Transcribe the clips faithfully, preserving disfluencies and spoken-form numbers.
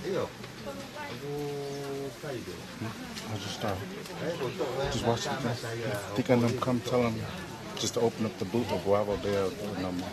I'll just, uh, just watch the thing. Think of them, come tell them just to open up the boot or go out there. No more.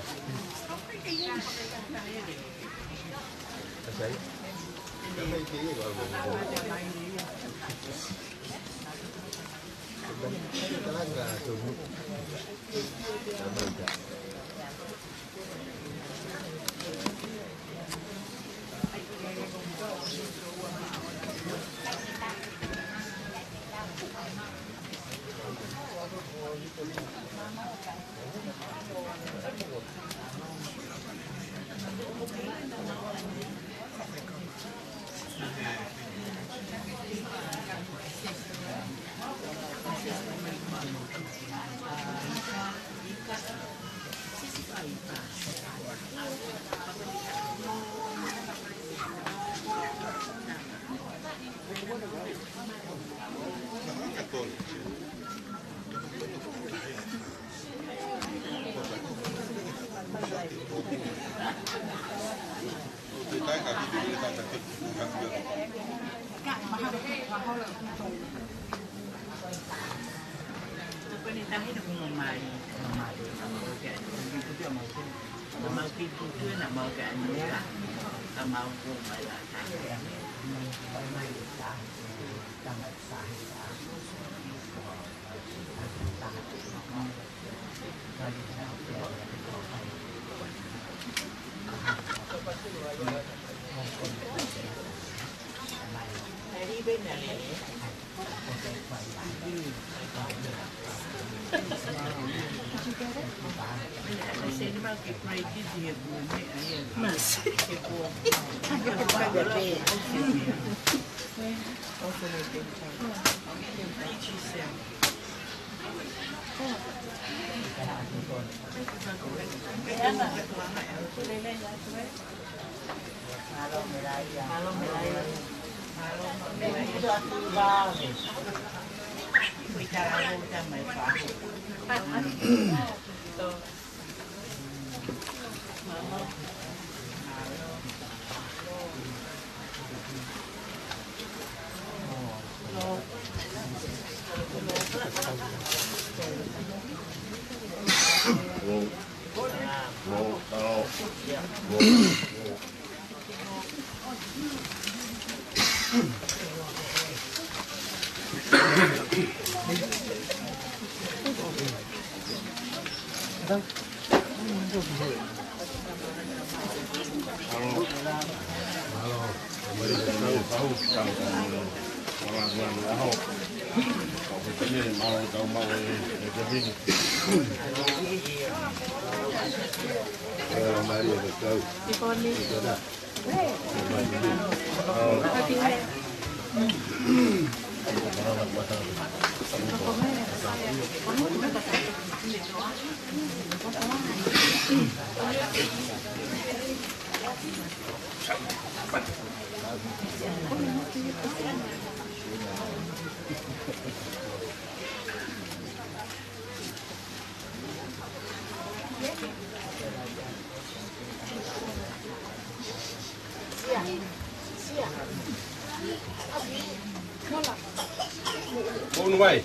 ʻUnu mai.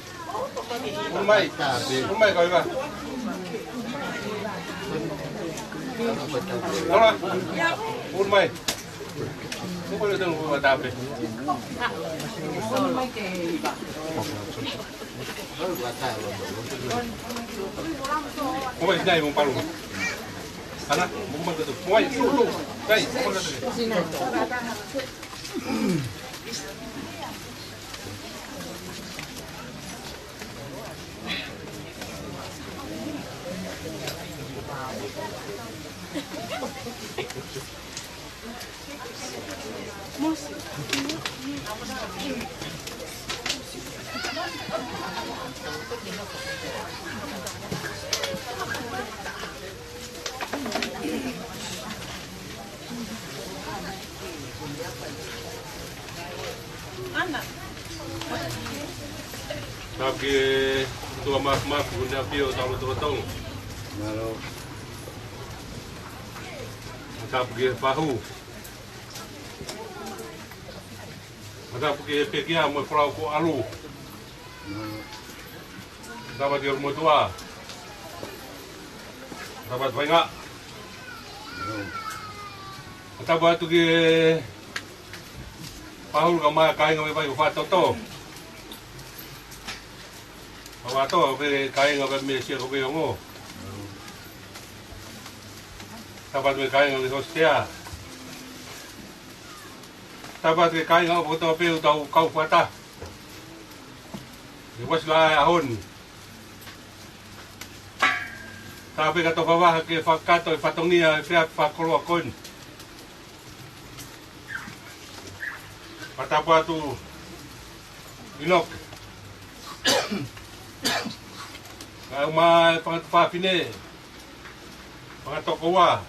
ʻUnu mai. ʻUnu mai, kau iva. Lola. ʻUnu mai. Ko ko le tau ko tape. Ko mai nai mo palu. Ana, mo mai ko tu. Mo mai, tu, tu. Kai, mo mai ko tu. Tapu ki he ʻOtua Māfimafi, ʻoku ne ʻafio ʻi hotau lotolotonga. Mālō. Tapu ki he fahu. Matapuke pekia mo e folau ko ʻalu. Tapu atu ki ʻOlumotuʻa. Tapu atu Fainga. Tapu atu ki Pahulu kae ʻumaʻā e kāinga mei Vaikofaʻatoto. Pau atu pē kāinga pē mei Siakoveongo. Tapu atu ki he kāinga mei Hositea. Tapu atu ki he kāinga ʻo kotoa pē ʻoku tau kau fakataha ʻi he uasi laʻā he ʻaho ni. Tapu pē ka tau fakavaha ke fakakakato e fatongia ʻo e efiafi fakakoloa ko eni. Pea tapu atu ʻInoke. Kae ʻumaʻā e fanga tuofāfine, fanga tokoua.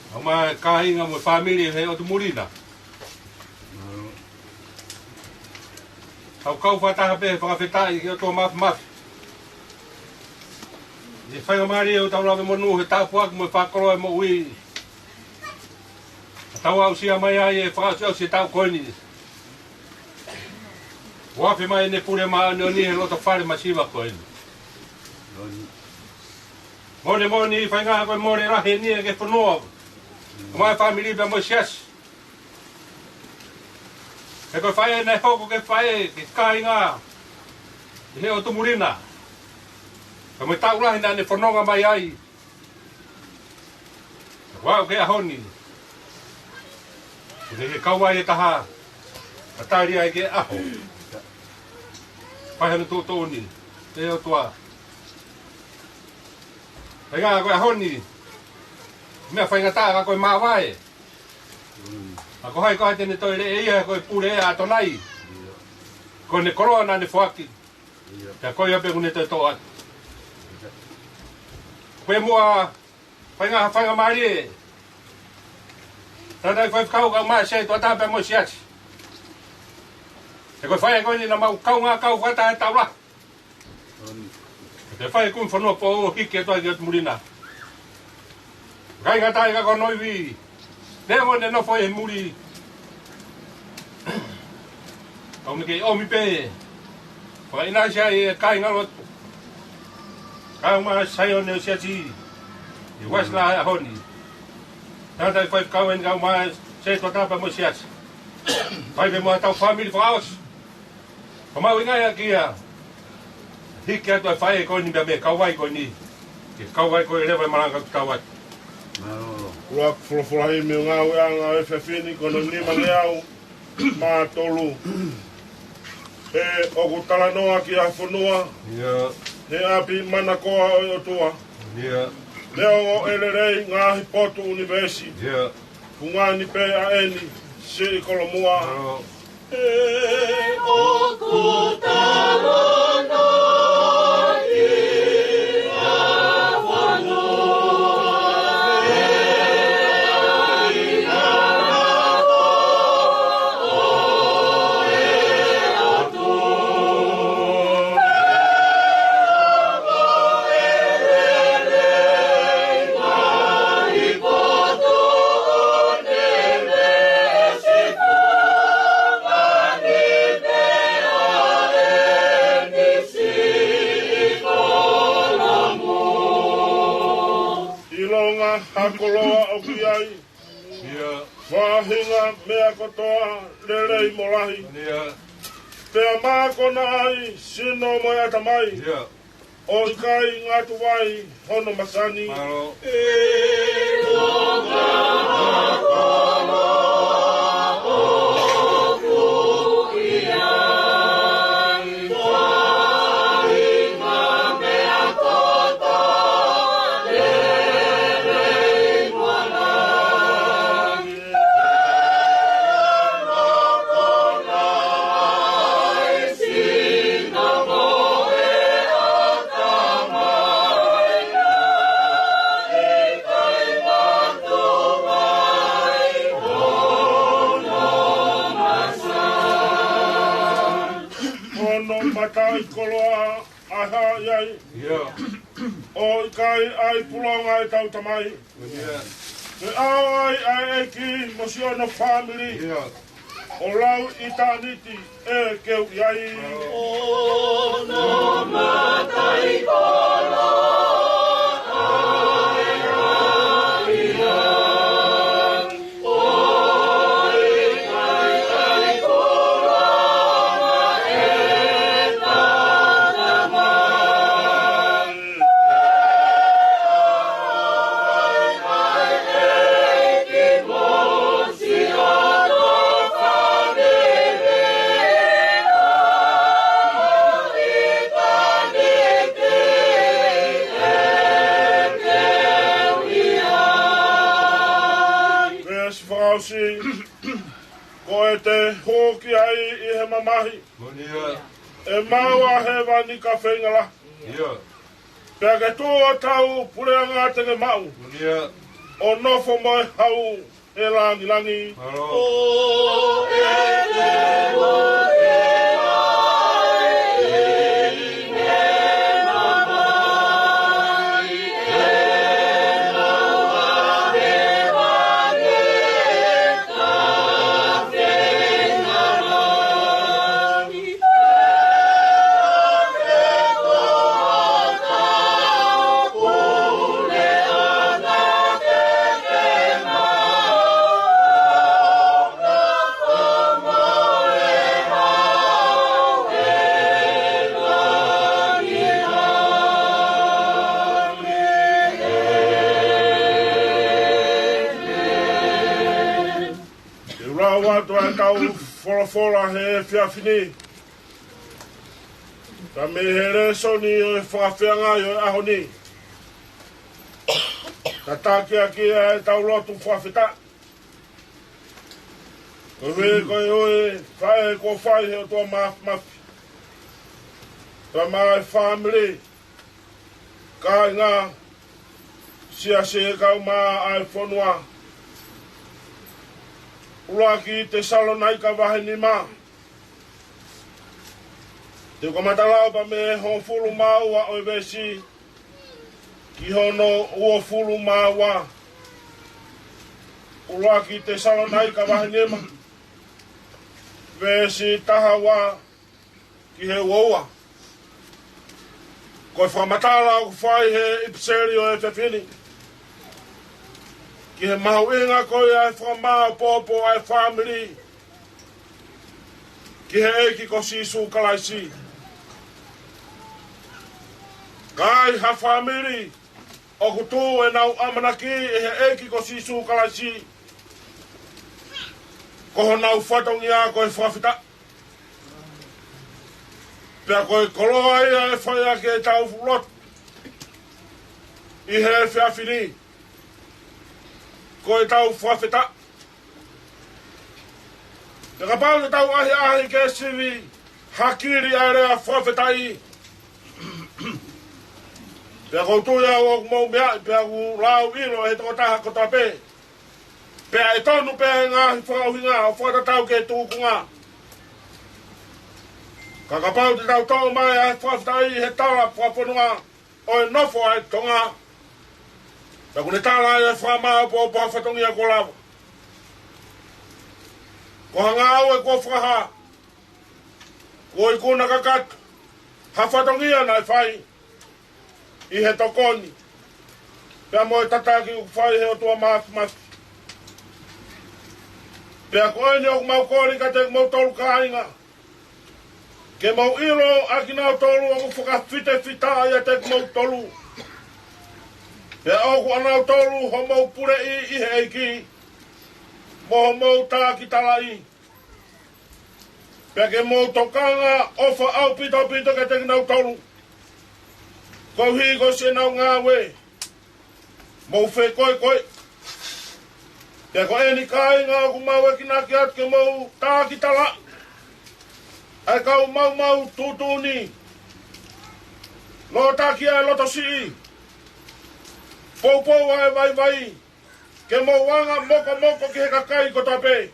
Kae ʻumaʻā e kāinga mo e fāmili he ʻotu muli na. Tau kau fakataha pē he fakafetaʻi ki he ʻOtua Māfimafi ʻi he faingamālie ʻoku tau lave monū he tāpuaki mo e fakakoloa e moʻui. Tau aʻusia mai ai e fakaʻosiʻosi e taʻu ko eni. ʻO afe mai ʻEne Pule Māʻoniʻoni he loto fale masiva ko eni. Moʻoni moʻoni Fainga, ko e mole lahi eni ki he fonua, kae ʻumaʻā e fāmili pea mo e siasi. He ko e faʻē naʻe hoko ke faʻē ki he kāinga ʻi he ʻotu muli na, pea mo e taʻu lahi naʻá ne fononga mai ai. Kuo aʻu ki he ʻaho ni, ʻoku ne kei kau ai e taha, ʻo tali ai ki he ʻaho. Fai hono tuʻutuʻuni, ʻe ʻOtua. Fainga, ko e ʻaho ni, meʻa faingataʻa ka ko e māvae. Ka ko hai koā te ne toe leʻe ia, ko e Pule ʻa ʻAtonai. Ko ʻene koloa naʻá ne foaki, pea ko ia pē ʻoku ne toe toʻo atu. Pea muʻa, Fainga, ha faingamālie. Tangataʻeiki faifekau kae ʻumaʻā e setuata pea mo e siasi. He ko e faʻē ko eni naʻa mau kaungā kau fakataha he taʻu lahi. Ko e faʻē kumi fonua foʻou ʻo hiki atu ai ki ʻotu muli na. ʻIkai ngata ai ka ko hono ivi, neongo ʻene nofo ʻi muli, ka ʻoku ne kei ʻomi pē, fakaʻinasi ai e kāinga lotu, kae ʻumaʻā e Saione ʻo e siasi ʻi he uasi laʻā he ʻaho ni. Tangataʻeiki faifekau eni kae ʻumaʻā e setuata pea mo e siasi. Fai pē mo ʻetau fāmili fakaʻosi. Ka mau ʻinga ia kia hiki atu e faʻē ko eni pea mei he kauvai ko eni, ki he kauvai ko ē leva ʻe malanga ki he kauvai. Mālō. Ua folofola ʻi he ngāueʻanga ʻo e efiafi ni ko hono nimangeau mā tolu. He ʻoku talanoa ki ha fonua, ʻIo. he ʻapi manakoa ʻo e ʻOtua. ʻIo. Neongo ʻe lelei ngaahi potu ʻunivēsi, ʻIo. fungani pē ʻa eni siʻi kolomuʻa. Mālō. ʻE ʻoku talanoa ki ha fonua, ʻi he ʻapi manakoa ʻo e ʻOtua. ʻIlonga ha koloa ʻoku ʻi ai, ʻIo. faʻahinga meʻa kotoa lelei mo lahi. ʻIo. Pea mākona ai sino mo e ʻatamai. ʻIo. ʻO ʻikai ngatu ai hono masani. Mālō. Hono mataʻikoloa ʻa e hā ʻi ai. ʻIo. ʻO ʻikai ʻai pulonga ʻetau Tamai. ʻIo. Pea ʻoange ai ʻa e ʻEiki mo siʻono fāmili. ʻIo. ʻo lau ʻitāniti ʻe ke u ʻi ai. ʻO no mataʻikoloa ʻa e ʻahiʻahi, ʻo ʻikai taʻikoloa ʻe tata mai. Veesi fakaʻosi, ko e te hū ki ai ʻi he mamahi. Moʻoni ia. ʻE maʻu ʻa hēvani ka feinga lahi. Ia. Pea ke tuʻu ʻo tau puleʻanga te ke maʻu. Moʻoni ia. ʻO nofo mo e hau he langilangi. Mālō. Te u lau atu ʻa e kau folofola he efiafi ni. Ka mei he lēsoni ʻo e fakafeangai ʻo e ʻaho ni. Ka taki ʻaki ʻa e tau lotu fakafetaʻi. Ko e ko e ʻoe faʻē kuo fai he ʻOtua Māfimafi. Ka mo e fāmili, kāinga, siasi ʻe kau mā ʻa e fonua. ʻUluaki Tesalonaika vahe nima. Te u kamata lau pē mei he hongofulu mā ua ʻo e veesi ki hono uofulu mā ua. ʻUluaki Tesalonaika vahe nima, veesi taha ua ki he ua ua. Ko e fakamatala ʻoku fai he ʻipiseli ʻo e efiafi ni ki he mahuʻinga ko ia e fakamāʻopoʻopo ʻa e fāmili ki he ʻEiki ko Sīsū Kalaisi. Ka ai ha fāmili ʻoku tuʻu ʻenau ʻamanaki ʻi he ʻEiki ko Sīsū Kalaisi, ko honau fatongia ko e fakafetaʻi. Pea ko e koloa ia ʻe fai ʻaki ʻetau lotu ʻi he efiafi ni, ko ʻetau fakafetaʻi. Pea kapau te tau ʻahiʻahi ke sivi hakili ʻa e lea fakafetaʻi. Pea ʻoku ou tui au ʻoku mou meaʻi, pea ʻoku lau ʻilo ʻe he tokotaha kotoa pē. Pea ʻe tonu pē ʻa e ngaahi fakaʻuhinga ʻo fakatatau ki he tūkunga. Ka kapau te tau toʻo mai ʻa e fakafetaʻi he tala fakafonua ʻo e nofo ʻa e Tonga, pea ʻoku ne tala ai ʻa e fakamāʻopoʻopo ha fatongia kuo lava. Ko ha ngāue kuo fakahā, kuo ikuna kakato, ha fatongia naʻe fai ʻi he tokoni pea mo e tataki ʻoku fai he ʻOtua Māfimafi. Pea ko eni ʻoku mau kole kiate kimoutolu kāinga, ke mou ʻilo ʻa kinautolu ʻoku fakafitefitaʻa ʻiate kimoutolu. Pea ʻoku ʻanautolu homou puleʻi ʻi he ʻEiki mo homou takitalaʻi. Pea ke mou tokanga ʻofa ʻaupito ʻaupito kiate kinautolu, koeʻuhi ko siʻenau ngāue, mou fekoekoe. Pea ko eni kāinga ʻoku mau enginaki atu ke mou takitalaʻi ʻa e kau maumau tuʻutuʻuni, lōtaki ʻa e loto siʻi, poupou ʻa e vaivai, ke mou anga mokomoko ki he kakai kotoa pē.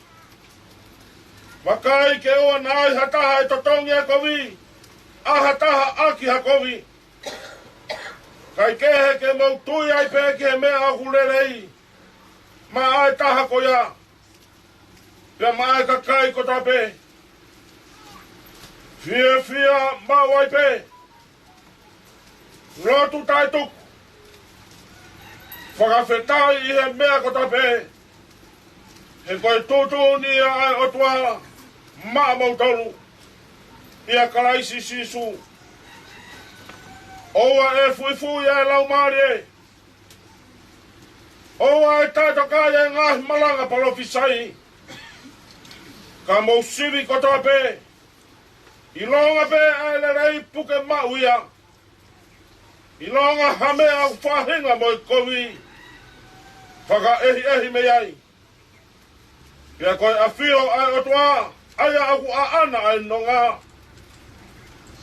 Vakai ke ʻoua naʻa ai ha taha ʻe totongi ʻa e kovi, ʻa ha taha ʻaki ha kovi. Kae kehe ke mou tui ai pē ki he meʻa ʻoku lelei maʻa e taha ko ia. pea maʻa e kakai kotoa pē. Fiefia maʻu ai pē. Lotu taʻetuku. Fakafetaʻi ʻi he meʻa kotoa pē. He ko e tuʻutuʻuni ia ʻa e ʻOtua maʻamoutolu ʻia Kalaisi Sīsū. ʻOua ʻe fuifui ʻa e Laumālie. ʻOua ʻe taʻetokaʻi ʻa e ngaahi malanga palōfisai. Ka mou sivi kotoa pē. ʻIlonga pē ʻa e lelei puke maʻu ia. ʻIlonga ha meʻa ʻoku faʻahinga mo e kovi, fakaʻehiʻehi mei ai. Pea ko e ʻafio ʻa e ʻOtua, ʻa ia ʻoku ʻaʻana ʻa e nonga,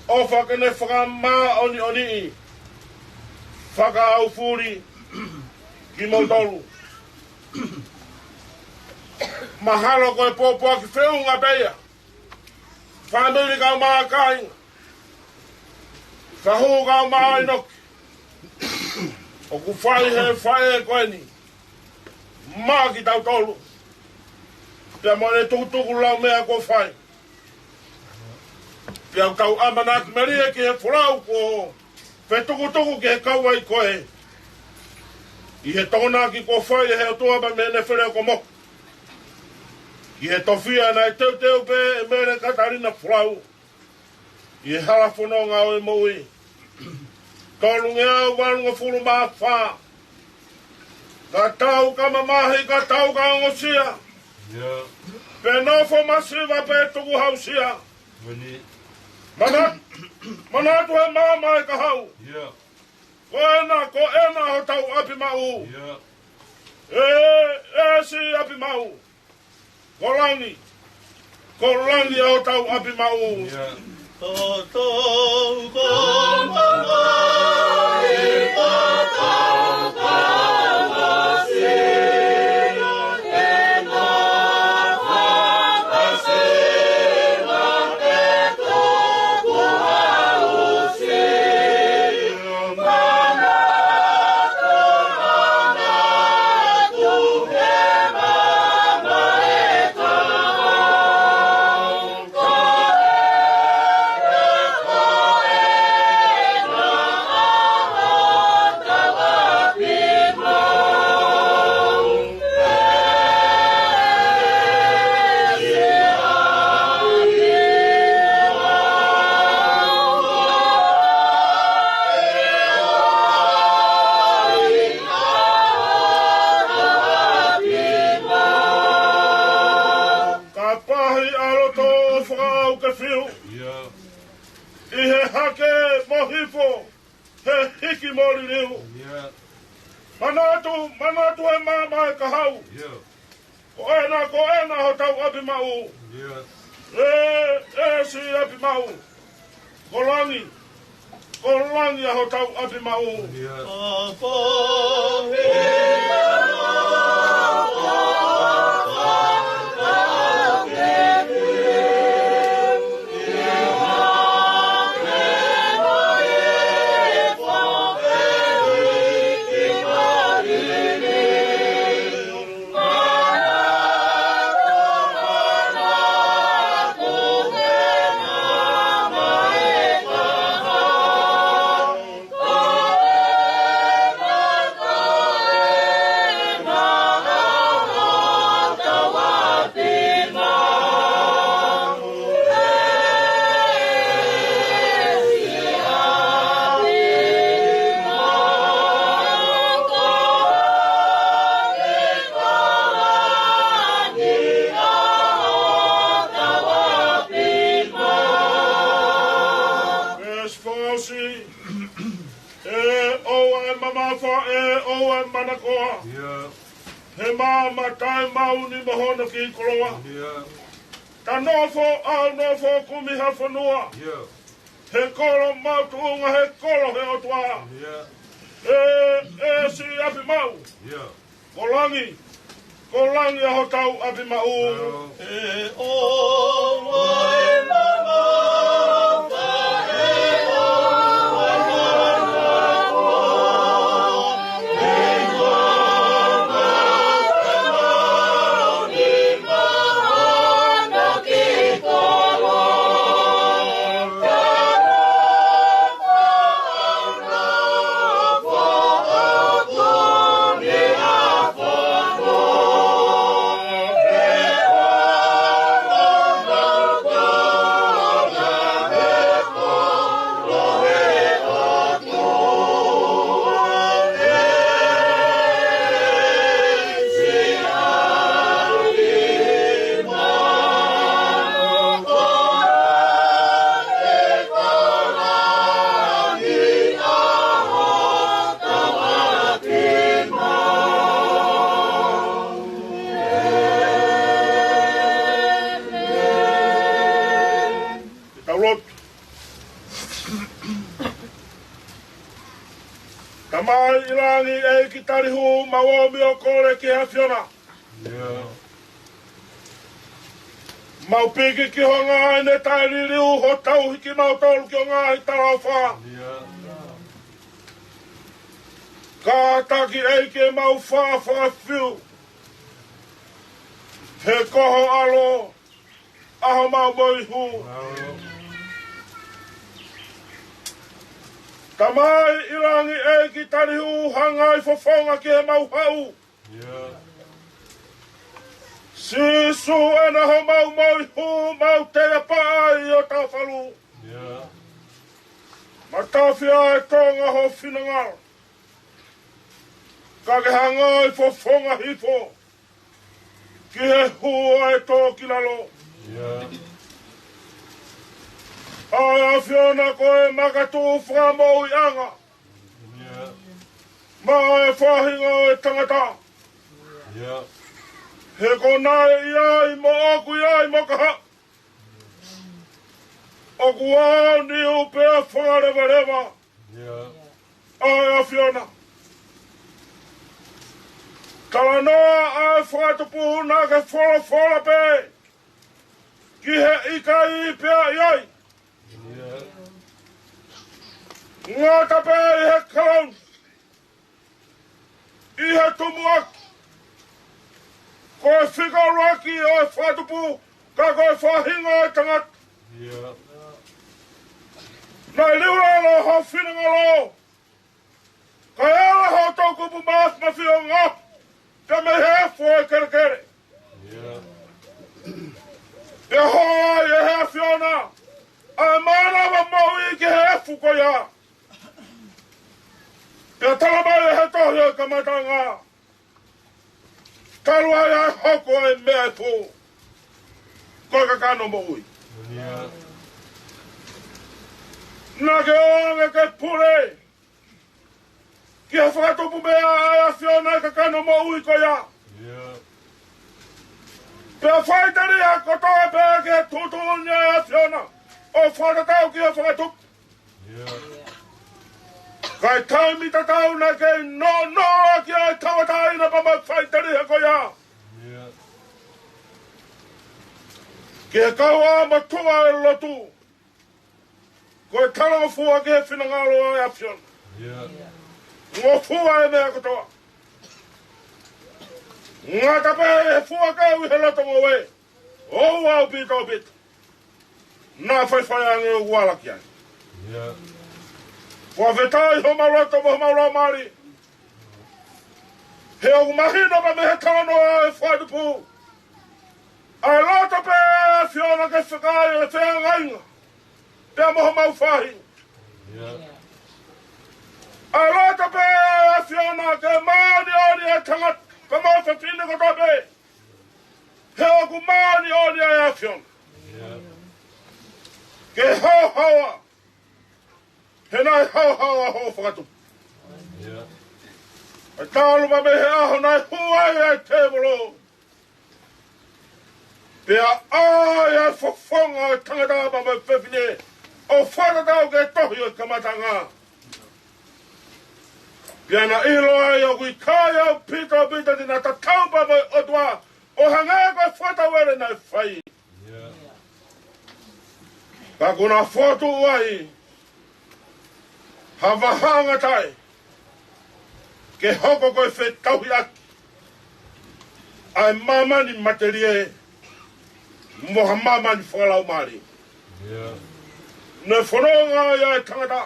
ʻofa ke ne fakamāʻoniʻoniʻi fakaʻaufuli kimoutolu. Mahalo ko e pōpoaki feʻunga pē ia. Fāmili kaeʻumaʻā kāinga, kahu kaeʻumaʻā ʻinoki, ʻoku fai he faʻē ko eni maʻa kitautolu, pea mo ʻene tukutuku lau meʻa kuo fai. Pea ʻoku tau ʻamanaki melie ki he folau kuo fetukutuku ki he kau ai ko ē, ʻi he tokonaki kuo fai ʻe he ʻOtua pea mei he feleʻokomoko, ʻi he tofiʻa naʻe teuteu pē ʻe Mele Katalina Folau ʻi he hala fononga ʻo e moʻui. Tolungeau valungofulu mā fā. Ka tau ka mamahi, ka tau ka ongosia. Ia. Pe nofo masiva pe tukuhausia. Moni. Mana-, manatu he maama ʻe ka hau. Ia. Ko ena, ko ena hotau ʻapi maʻu. Ia. ʻE, ʻe siʻi ʻapi maʻu. Ko langi. Ko langi ʻa hotau ʻapi maʻu. Ia. Tōtōu ko mamahi, tōtōu ko masiva, ʻe nofo masiva pe tukuhausia. Ka pāhi ʻa loto fakaʻau ke fiu. Ia. ʻI he hake mo hifo, he hiki mo liliu. Ia. Manatu, manatu he maama ʻe ka hau. Ia. Ko ena, ko ena hotau ʻapi maʻu. Ia. ʻE, ʻe siʻi ʻapi maʻu. Ko langi. Ko langi ʻa hotau ʻapi maʻu. Ia. Veesi fakaʻosi. ʻE ʻoua ʻe mamafa, ʻe ʻoua ʻe manakoa. Ia. He maama taʻemaʻu ni mo hono kiʻi koloa. Ia. Ta nofo ʻo nofo kumi ha fonua. Ia. He kolo maʻu tuʻunga, he kolo he ʻOtua. Ia. ʻE, ʻe siʻi ʻapi maʻu. Ia. Ko langi, ko langi ʻa hotau ʻapi maʻu. ʻE ʻoua ʻe mamafa, ʻe ʻoua ʻe manakoa. He maama taʻemaʻu ni mo ʻAi ʻi langi ʻEiki tali hū, mau ō mai ʻo kole ki he ʻAfiona. Mau piki ki ho ngaahi ʻene taʻeliliu, ʻo tauhi kimautolu ki ho ngaahi talaʻofa. Kātaki ʻEiki ʻemau fā fakafiu, he ko ho ʻAlo ʻa homau moihū. Tamai ʻi langi ʻEiki tali hū, hangai fofonga ki heʻemau haʻu. Sīsū ʻena homau moihū, mau taiapaʻa ʻi ho taʻofalu. Matafi ʻa e Tonga ho finangalo, ka ke hangai fofonga hifo ki he hū ʻa e tō ki lalo. ʻAi ʻAfiona ko e makatuʻu fakamoʻuiʻanga maʻa e faʻahinga ʻo e tangata. He ko naʻe ʻi ai mo ʻoku ʻi ai mo ka haʻu, ʻoku aoniu pea fakalevaleva. ʻAi ʻAfiona, talanoa ʻa e fakatupu naʻa ke folofola pē ki he ʻikai pea ʻi ai. Ngata pē ʻi he kalauni, ʻi he tumuʻaki, ko e fika ʻuluaki ʻo e fakatupu, ka ko e faʻahinga ʻo e tangata. Naʻe liu lalo ho finangalo, kae ala ho toʻukupu mafimafi ʻo ngaohi pea mei he efu ʻo e kelekele. Pea hoa ai ʻe he ʻAfiona ʻa e mānava moʻui ki he efu ko ia. Pea talamai ʻe he tohi ʻo e kamataʻanga, talu ai ʻa e hoko ʻa e meʻa ʻe fō, ko e kakano moʻui. Naʻa ke ʻoange ke pule ki he fakatupu meʻa ʻa e ʻAfiona ʻa e kakano moʻui ko ia. Pea faʻiteliha kotoa pē ki he tuʻutuʻuni ʻa e ʻAfiona ʻo fakatatau ki he fakatupu. Ka ʻi he taimi tatau naʻa ke nonoʻo ʻaki ʻa e tauʻatāina pea mo e faʻiteliha ko ia ki he kau ʻā motuʻa ʻo e lotu, ko e talangofua ki he finangalo ʻo e ʻAfiona. Ngofua e meʻa kotoa. Ngata pē he fuakau ʻi he loto ngoue, ʻoua ʻaupito ʻaupito naʻa faifai ange ʻo uala ki ai. Fakafetaʻi homau loto mo homau laumālie, he ʻoku mahino pē mei he talanoa ʻa e fakatupu ʻa e loto pē ʻa e ʻAfiona ke fakaʻai ʻa e feangainga pea mo homau faʻahinga. ʻA e loto pē ʻa e ʻAfiona ke māʻoniʻoni ʻa e tangata pea mo e fefine kotoa pē, he ʻoku māʻoniʻoni ʻa e ʻAfiona. Ke haohaoa, he naʻe haohaoa hoʻo fakatupu. ʻE talu mei he ʻaho naʻe hū ai ʻa e tēvolo, pea ʻai ʻa e fofonga ʻo e tangata pea mo e fefine ʻo fakatatau ki he tohi ʻo e kamataʻanga. Pea naʻe ʻilo ai ʻoku ʻikai ʻaupito ʻaupito te na tatau pea mo e ʻOtua ʻo hangē ko e fakatauele naʻe fai. Ka kuo na fokotuʻu ai ha vahanga tai ke hoko ko e fetauhiʻaki ʻa e māmani matelie mo ha māmani fakalaumālie. Ne fononga ai ʻa e tangata,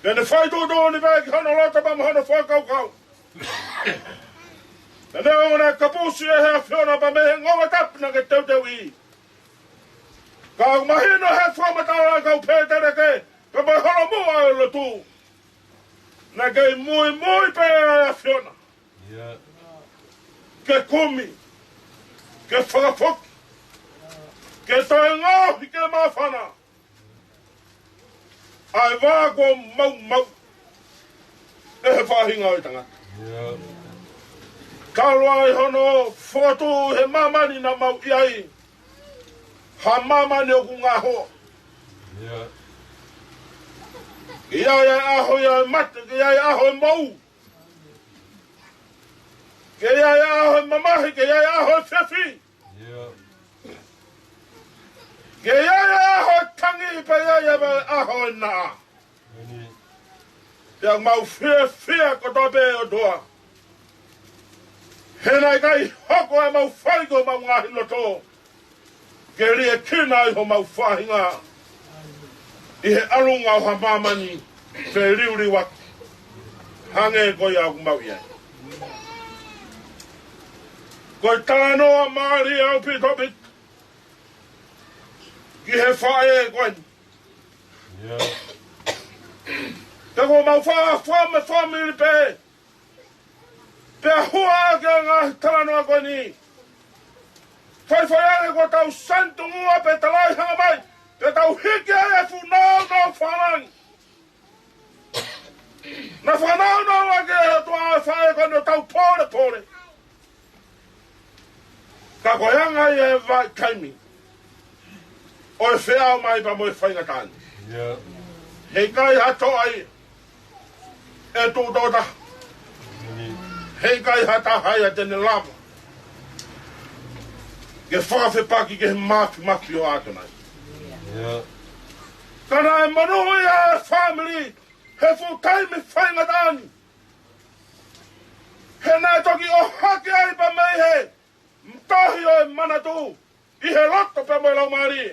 pea ne fai tuʻutuʻuni pē ki hono loto pea mo hono fakakaukau. Pea neongo naʻe kapusi ʻe he ʻAfiona pea mei he ngoueʻanga naʻa ke teuteuʻi, ka ʻoku mahino he fakamatala ʻa e kau pēteliake pea mo e holomuʻa ʻo e lotu, naʻa ke muimui pē ʻa e ʻAfiona ke kumi, ke fakafoki, ke toe ngaohi ke māfana ʻa e vā kuo maumau ʻe he faʻahinga ʻo e tangata. Talu ai hono fokotuʻu he māmani naʻa mau ʻi ai, ha māmani ʻoku ngaohi. ʻI ai ʻa e ʻaho ia ʻo e mate, ke ʻi ai ʻa e ʻaho ʻo e moʻui. Ke ʻi ai ʻa e ʻaho ʻo e mamahi, ke ʻi ai ʻa e ʻaho ʻo e fiefia. Ke ʻi ai ʻa e ʻaho ʻo e tangi, pea ʻi ai ʻa e ʻaho ʻo e naʻa. Pea mau fiefia kotoa pē ʻOtua. He naʻe ʻikai hoko ʻemau fai ko ʻemau ngaahi loto ke liʻekina ai homau faʻahinga ʻi he ʻalunga ʻo ha māmani feliuliuaki hangē ko ia ʻoku mau ʻi ai. Ko e talanoa mālie ʻaupito ʻaupito ki he faʻē ko eni. Pea ko ʻemau faʻa fāmili pē, pea hua ʻaki ʻa e ngaahi talanoa ko eni. Faifai ange kuo tau santungu ʻa pē talai hanga mai, pea tau hiki ai e fuʻu nāunau fakalangi. Naʻe fakanāunau ʻaki ʻe he ʻOtua ʻa e faʻē ko eni ʻo tau pōlepole. Ka ko e anga ia e vaʻa taimi ʻo e feʻao mai pea mo e faingataʻa ni. He ʻikai ha toʻa ia ʻe tuʻu tō taha. He ʻikai ha taha ia te ne lava ke fakafepaki ki he māfimafi ʻo ʻAtonai. Ka naʻe monūʻia e fāmili he fuʻu taimi faingataʻa ni. He naʻe toki ʻohake ai pē mei he tohi ʻo e manatu ʻi he loto pea mo e laumālie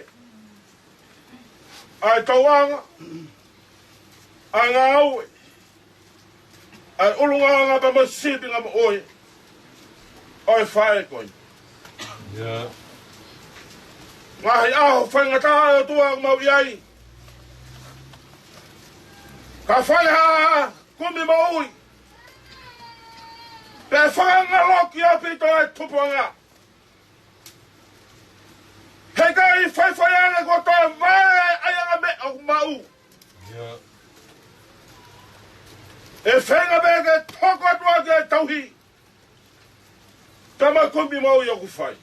ʻa e tauʻanga, ʻa e ngāue, ʻa e ʻulungaanga pea mo e sīpinga moʻui ʻo e faʻē ko eni. Ngaahi ʻaho faingataʻa ʻe ʻOtua ʻoku mau ʻi ai. Ka fai ha kumi moʻui, pea fakangaloki ʻaupito e tupuʻanga. He ʻikai faifai ange kuo toe vaevae ʻa e anga meʻa ʻoku maʻu. ʻE feinga pē ke toko atu ʻa e tauhi pea mo e kumi moʻui ʻoku fai.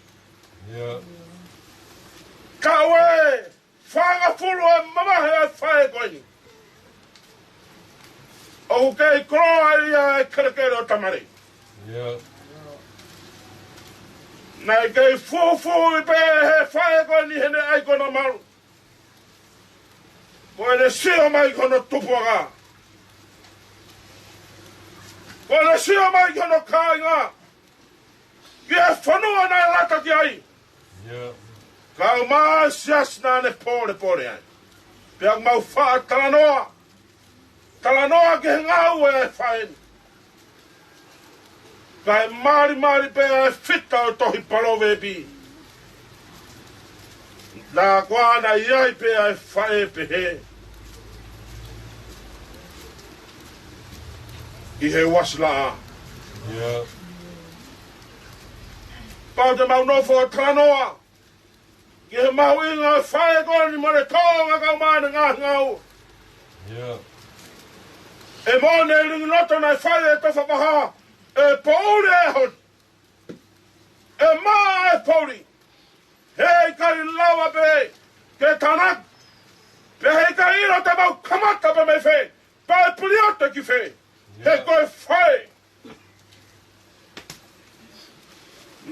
Ka ʻoku fāngofulu ʻa e mamahi ʻa e faʻē ko eni. ʻOku kei koloa ia e kelekele ʻo tamale. Naʻe kei fufuuʻi pē he faʻē ko eni heʻene ʻai ko ʻena malu. Ko ʻene sio mai ki hono tupuʻanga, ko ʻene sio mai ki hono kāinga, ki he fonua naʻe lata ki ai. Ka ʻoku ʻi ai e siasi naʻa ne pōlepole ai. Pea ʻoku mau faʻa talanoa, talanoa ki he ngāue ʻa e faʻē ni. Kae malimali pē ʻa e fita ʻo e tohi Palōveepi. Naʻa kuo ʻi ai pē ʻa e faʻē pehē ʻi he uasi laʻā. Pau te mau nofo ʻo talanoa ki he mahuʻinga ʻo e faʻē ko eni mo ʻene tōʻonga kae ʻumaʻā ʻene ngaahi ngāue. ʻE moʻoni e lingi loto naʻe fai ʻe Tofa Vaha, ʻe poʻuli e ʻaho ni, ʻe maʻa e poʻuli. He ʻikai lava pē ke tānaki, pea he ʻikai ʻilo te mau kamata pē mei fē, pea ʻe piliota ki fē. He ko e faʻē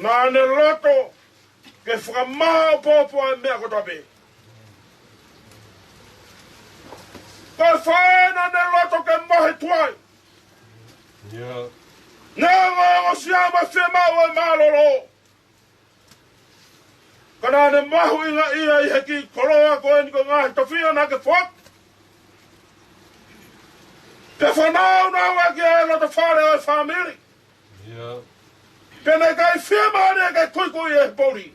naʻa ne loto ke fakamāʻopoʻopo ʻa e meʻa kotoa pē. Ko e faʻē naʻa ne loto ke mohe tuai. Neongo e ongosia mo e fiemaʻu ʻo e mālōlō, ka naʻa ne mahuʻingaʻia ʻi he kiʻi koloa ko eni ko e ngaahi tofiʻa naʻa ke foaki. Pea fanau nau ʻaki e loto fale ʻo e fāmili. Pea naʻe ʻikai fiemālie ke kuikui ʻe he poʻuli.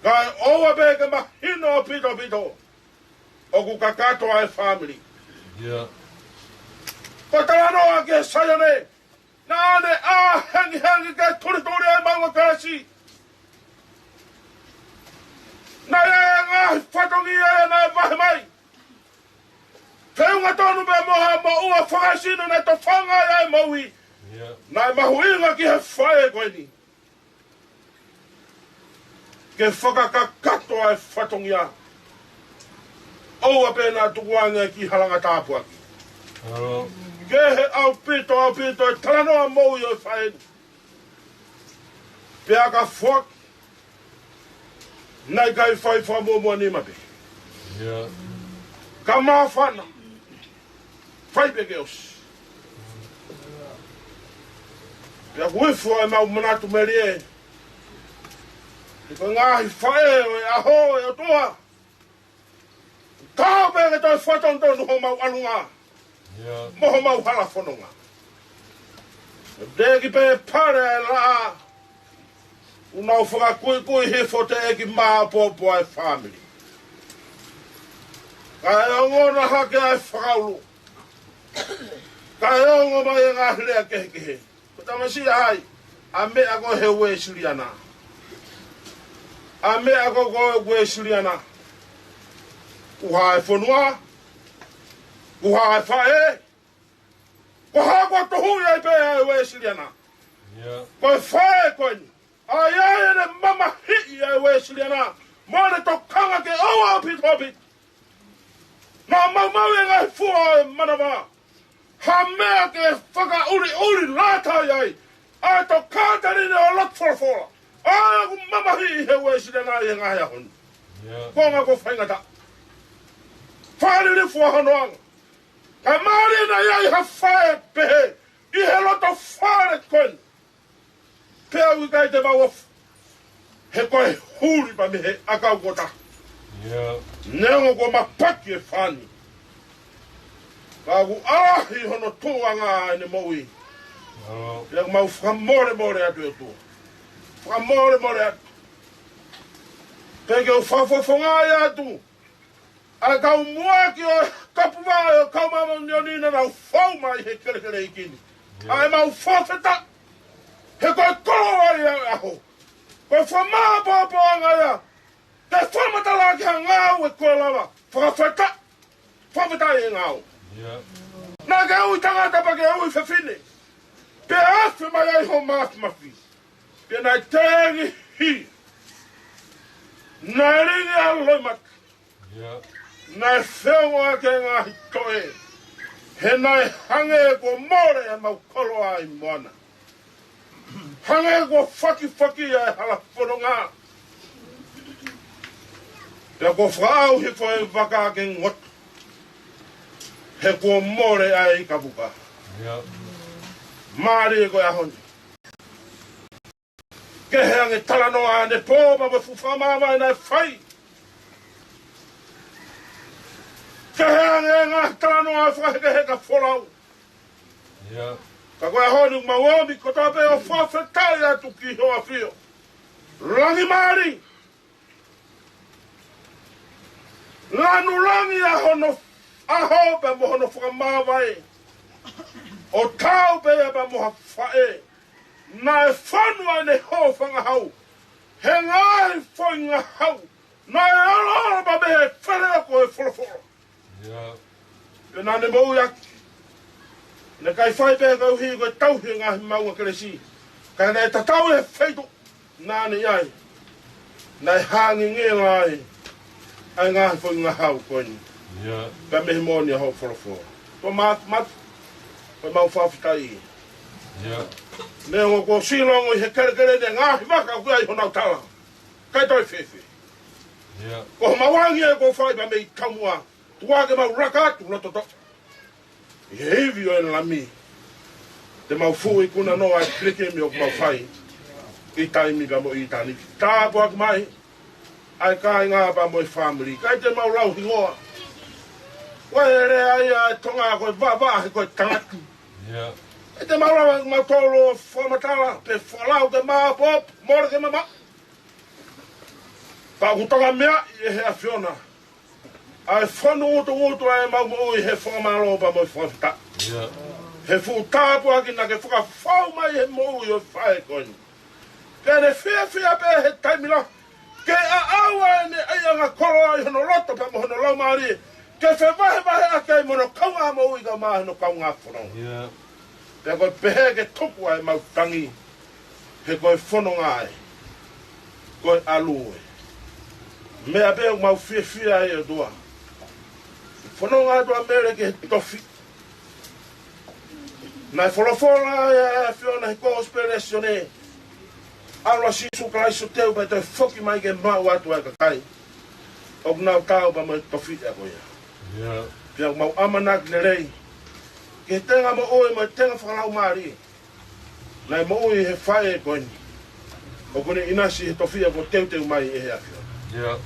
Kae ʻoua pē ke mahino ʻaupito ʻaupito ʻoku kakato ʻa e fāmili. Ko e talanoa ki he Saione, naʻa ne ʻā hengihengi ke tulituli ʻa e maunga kelesi. Naʻe ʻi ai e ngaahi fatongia ia naʻe vahe mai. Feʻunga tonu pē mo ha moʻua fakaesino naʻe tofanga ai ʻa e moʻui. Naʻe mahuʻinga ki he faʻē ko eni ke fakakakato ʻa e fatongia. ʻOua pē naʻa tukuange ki halanga tāpuaki. Ke he ʻaupito, ʻaupito e talanoa moʻui ʻo e faʻē ni. Pea ka foaki, naʻe ʻikai fai fakamuʻomuʻa nima pē. Ka māfana, fai pē ke ʻosi. Pea kuo ifo ʻemau manatu melie. He ko e ngaahi faʻē ʻo e ʻaho ʻo e ʻOtua, taau pē ke toe fakatonutonu homau ʻalunga mo homau hala fononga. Teʻeki pē pale ʻa e laʻā, ʻoku nau fakakuikui hifo teʻeki māʻopoʻopo ʻa e fāmili. Kae ongona hake ʻa e fakaulu, kae ongo mai e ngaahi lea kehekehe. Ko e tamasiʻi ʻa hai? ʻA meʻa ko e Uēsiliana. ʻA meʻa ko e Uēsiliana. Ko hai e fonua? Ko hai e faʻē? Ko hai kuo tohuʻi ai pē ʻa e Uēsiliana? Ko e faʻē ko eni. ʻA ia ʻene mamahiʻi ʻa e Uēsiliana mo ʻene tokanga ke ʻoua ʻaupito ʻaupito. Naʻa maumauʻi e ngaahi fua ʻo e manava. Ha meʻa ke fakaʻuliʻuli lata ai ʻa e tokāteline ʻo e lotu folofola. ʻA ia ʻoku mamahiʻi he Uēsiliana ʻi he ngaahi ʻaho ni. Ko e ngaahi ko faingataʻa. Fakalilifu ʻa hono anga. Ka mālie naʻe ʻi ai ha faʻē pehē ʻi he loto fale ko eni. Pea ʻoku ʻikai te mau ʻofa. He ko e huli pē mei he ʻakau kotoa. Neongo kuo mapaki e fāni, ka ʻoku ʻaʻahi hono tuʻuʻanga ʻene moʻui. Pea ʻoku mau fakamolemole atu ʻe ʻOtua. Fakamolemole atu. Pea ke u fakafofongaʻi atu ʻa e kau muʻaki ʻo e kapuvaʻe ʻo e kau māmani ʻo e ʻOtua naʻa nau fou mai he kelekele ʻeiki ni. ʻA ʻemau fakafetaʻi. He ko e koloa ia ʻo e ʻaho. Ko e fakamāʻopoʻopoʻanga ia. Ke fakamatala ki ha ngāue ko e lava. Fakafetaʻi. Fakafetaʻi e ngāue. Naʻa ke ui tangata pea ke ui fefine. Pea afe mai ai ho mafimafi. Pea naʻe tengi hia. Naʻe lingi ʻa e loʻimata. Naʻe feongoʻaki e ngaahi toʻe. He naʻe hangē kuo mole ʻemau koloa ʻi moana. Hangē kuo fakifaki ʻa e hala fononga. Pea kuo fakaʻauhi ko e vaka ke ngoto. He kuo mole ʻa e ika puka. Mālie ko e ʻaho ni. Kehe ange talanoa ʻanepō pea mo e fuʻu fakamāvae naʻe fai. Kehe ange e ngaahi talanoa fakahekeheka folau. Ka ko e ʻaho ni ʻoku mau ō mai kotoa pē ʻo fakafetaʻi atu ki ho ʻAfio. Langi mālie. Lanu langi ʻa hono ʻaho pea mo hono fakamāvae. ʻO tau pē ia pea mo ha faʻē. Naʻe fonu ʻene hōfangahau he ngaahi foʻi ngahau. Naʻe ʻaloʻalo pea mei he feleoko e folofola. Pea naʻa ne moʻui ʻaki. Naʻe ʻikai fai pē koeʻuhi ko e tauhi e ngaahi maʻunga kelesi. Ka naʻe tatau he feituʻu naʻa ne ʻi ai. Naʻe hangingela ai ʻa e ngaahi foʻi ngahau ko eni. Pea mei he moʻoni ʻa hoʻo folofola. Ko e matamata, ko ʻemau fakafetaʻi. Neongo kuo ʻosi longo ʻi he kelekele ni e ngaahi vaka ʻoku ʻi ai honau tala. ʻIkai toe fēfē. Ko homau angi ē kuo fai pea mei taumuʻa. Tuku ke mau laka atu loto toʻa. ʻI he ivi ʻo e Lami. Te mau fuʻu ikuna noa e pilikimi ʻoku mau fai ʻi taimi pea mo ʻitāniti. Tāpuaki mai ʻa e kāinga pea mo e fāmili. ʻIkai te mau lau hingoa. Ko e lea ia ʻa e Tonga ko e vavaʻa he ko e tangata. ʻIkai te mau lau, mau tolo fakamatala pe fakalau ke maʻopoʻopo, mole ke mamaʻo. Ka ʻoku toka meaʻi ʻe he ʻAfiona ʻa e fonu ngutungutu ʻa ʻemau moʻui he fakamālō pea mo e fakafetaʻi. He fuʻu tāpuaki naʻa ke fakafou mai he moʻui ʻo e faʻē ko eni. Pea ne fiefia pē he taimi lahi ke ʻaʻau ʻa ʻene ʻaiʻanga koloa ʻi hono loto pea mo hono laumālie ke fevahevaheʻaki ai mo hono kaungā moʻui kae ʻumaʻā hono kaungā fononga. Pea ko e pehē ke tuku ʻa ʻemau tangi. He ko e fononga ē, ko e ʻalu ē. Meʻa pē ʻoku mau fiefia ai ʻOtua. Fononga atu ʻa Mele ki he tofiʻa. Naʻe folofola ʻa e ʻAfiona he kosipeli ʻa Sione, ʻAlu ʻa Sīsū Kalaisi ʻo teu pea toe foki mai ke maʻu atu ʻa e kakai ʻoku nau taau pea mo e tofiʻa ko ia. Pea mau ʻamanaki lelei ki he tenga moʻui mo e tenga fakalaumālie naʻe moʻui he faʻē ko eni, ʻoku ne ʻinasi he tofiʻa kuo teuteu mai ʻe he ʻAfiona.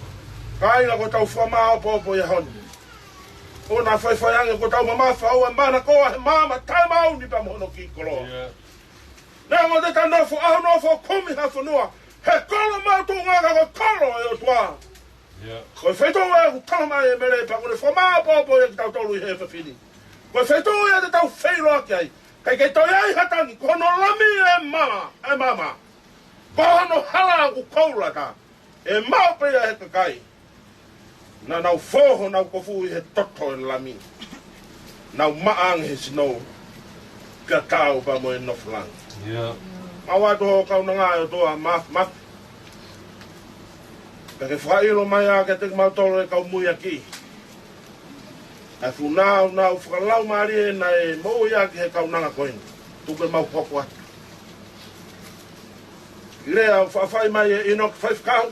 Kāinga, ko ʻetau fakamāʻopoʻopo ʻi he ʻaho ni, ʻoua naʻa faifai ange, ko ʻetau mamafa ʻoua ʻe mana koa he maama taʻemaau ni pea mo hono kiʻi koloa. Neongo te ta nofo ʻaho nofo kumi ha fonua, he kolo mautū ngaka ko e kolo ʻo e ʻOtua. Ko e feituʻu ʻoku tala mai ʻe Mele pea ʻoku ne fakamāʻopoʻopo ia kiate kitautolu ʻi he efiafi ni. Ko e feituʻu ia te tau feʻiloaki ai. ʻIkai ke toe ʻi ai ha tangi, ko hono lami ʻe ma, ʻe maama. Ko hono hala ʻoku koula, ka ʻe maʻu pē ia ʻe he kakai naʻa nau fō honau kofu ʻi he toto ʻo e lami. Nau maʻa ange he sino, pea taau pea mo e nofo langi. Mau ʻoatu ho kaunanga ʻe ʻOtua, ma, ma, pea ke fakaʻilo mai ā kiate kimautolu e kau muiaki ʻa e fuʻu nāunau fakalaumālie naʻe moʻui ʻaki he kaunanga ko eni. Tuku ke mau hoko atu. ʻI he lea ʻoku faʻa fai mai ʻe ʻInoke Faifekau,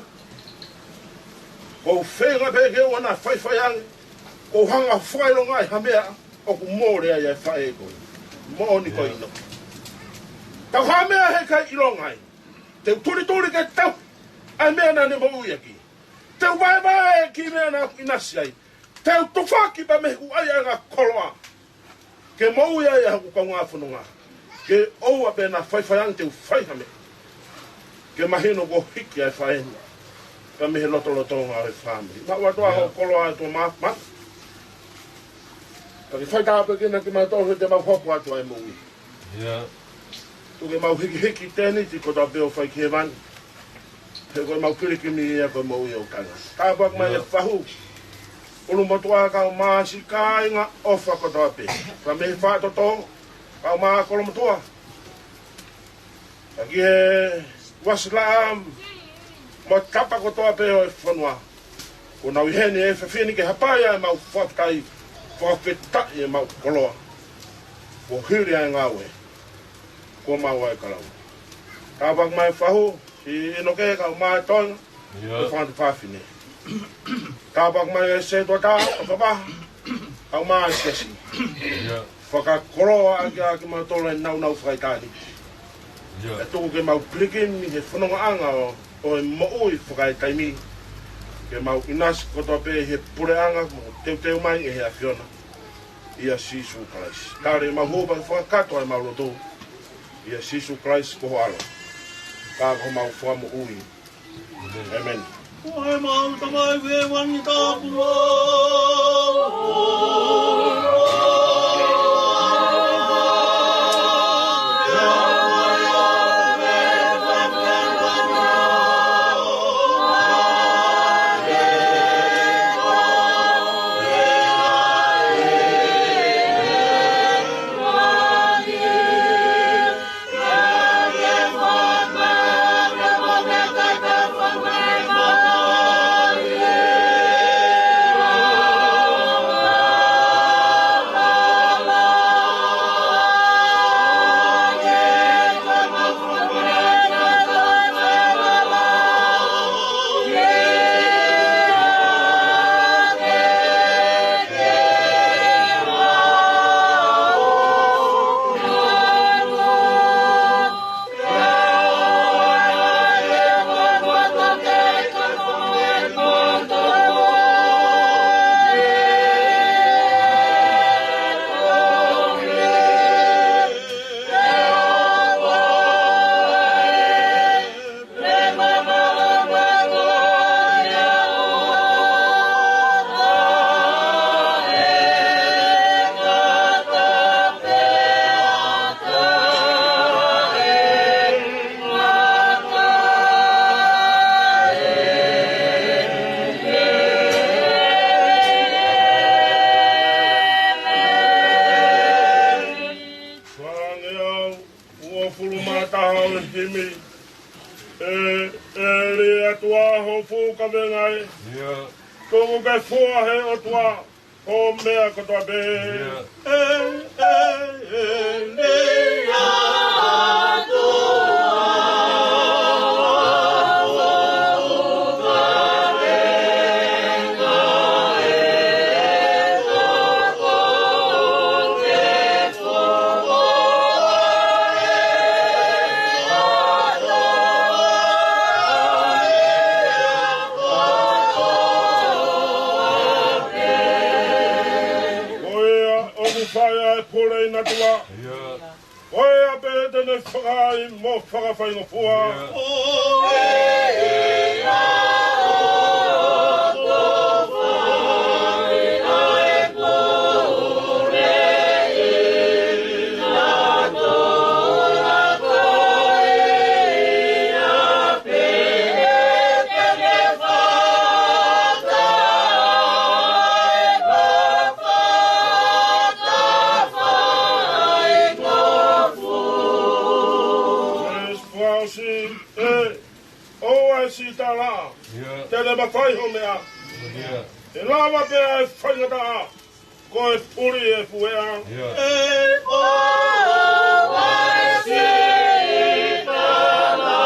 ʻoku ou feinga pē ke ʻoua naʻa faifai ange, ʻoku ou hanga ʻo fakaʻilongaʻi ha meʻa ʻoku mole ai ʻa e faʻē ko eni. Moʻoni ko ʻInoke. Tau ha meʻa he ʻikai ʻilonga ai, te u tulituli ke tau ʻa e meʻa naʻa ne moʻui ʻaki. Te u vaevae ki he meʻa naʻa ku ʻinasi ai. Te u tufaki pea mei heʻeku ʻaiʻanga koloa ke moʻui ai ʻa hoku kaungā fononga. Ke ʻoua pē naʻa faifai ange te u fai ha meʻa ke mahino kuo hiki ʻa e faʻē ni pea mei he lotolotonga ʻo e fāmili. Mau ʻoatu ā ho koloa ʻe ʻOtua, ma, ma, pea ke faitāpuekina kimautolu he te mau hoko atu ʻa e moʻui. Tuku ke mau hikihiki tēniti kotoa pē ʻo fai ki hēvani. He ko e mau pilikimi ia ko e moʻui ʻo e kāinga. Tāpuaki mai e fahu, ʻulumotuʻa, kau mā siʻi kāinga ʻofa kotoa pē. Pea mei he faʻitoto, kau mā kolomotuʻa. Pea ki he uasi laʻā mo e tapa kotoa pē ʻo e fonua. Kuo nau ʻi heni he efiafi ni ke hapai ʻa e mau fakafetaʻi, fakafetaʻi e mau koloa. Kuo hili ʻa e ngāue, kuo maʻu ʻa e kalauni. Tāpuaki mai e fahu, siʻi ʻInoke, kau mā e toenga, ko e fanga tuofāfine. Tāpuaki mai e sētuata ʻo Favaha, kau mā e siasi. Fakakoloa ʻaki ʻa kimautolu e nāunau fakaʻitāniti. Pea tuku ke mau pilikimi he fonongaʻanga ʻo, ʻo e moʻui fakaetaimi. Ke mau ʻinasi kotoa pē he puleʻanga kuo teuteu mai ʻe he ʻAfiona, ʻia Sīsū Kalaisi. Tali ʻemau hū pea fakakakato ʻemau lotu, ʻia Sīsū Kalaisi ko ho ʻAlo, ka ko homau Fakamoʻui. ʻĒmeni. Ko e mau Tamai ʻi hēvani, tapu mo Uofulu mā taha ʻo e himi. ʻE, ʻe lī atu ā ho fuʻu kavenga ē. Tuku ke fua ʻe he ʻOtua ʻo meʻa kotoa pē. ʻIo. ʻE, ʻe, ʻe, nei atu Ko ia ʻoku fai ʻa e pule ʻi natua. ʻIo. Ko ia pē te ne fakaʻai mo fakafaingofua. ʻIo. Esi fasi e o ai si tala. ʻIo. Te ne mafai ho meʻa. ʻIo. ʻE lava pē ʻa e faingataʻa. Ko e puli e fuea. ʻIo. ʻE o ai si tala.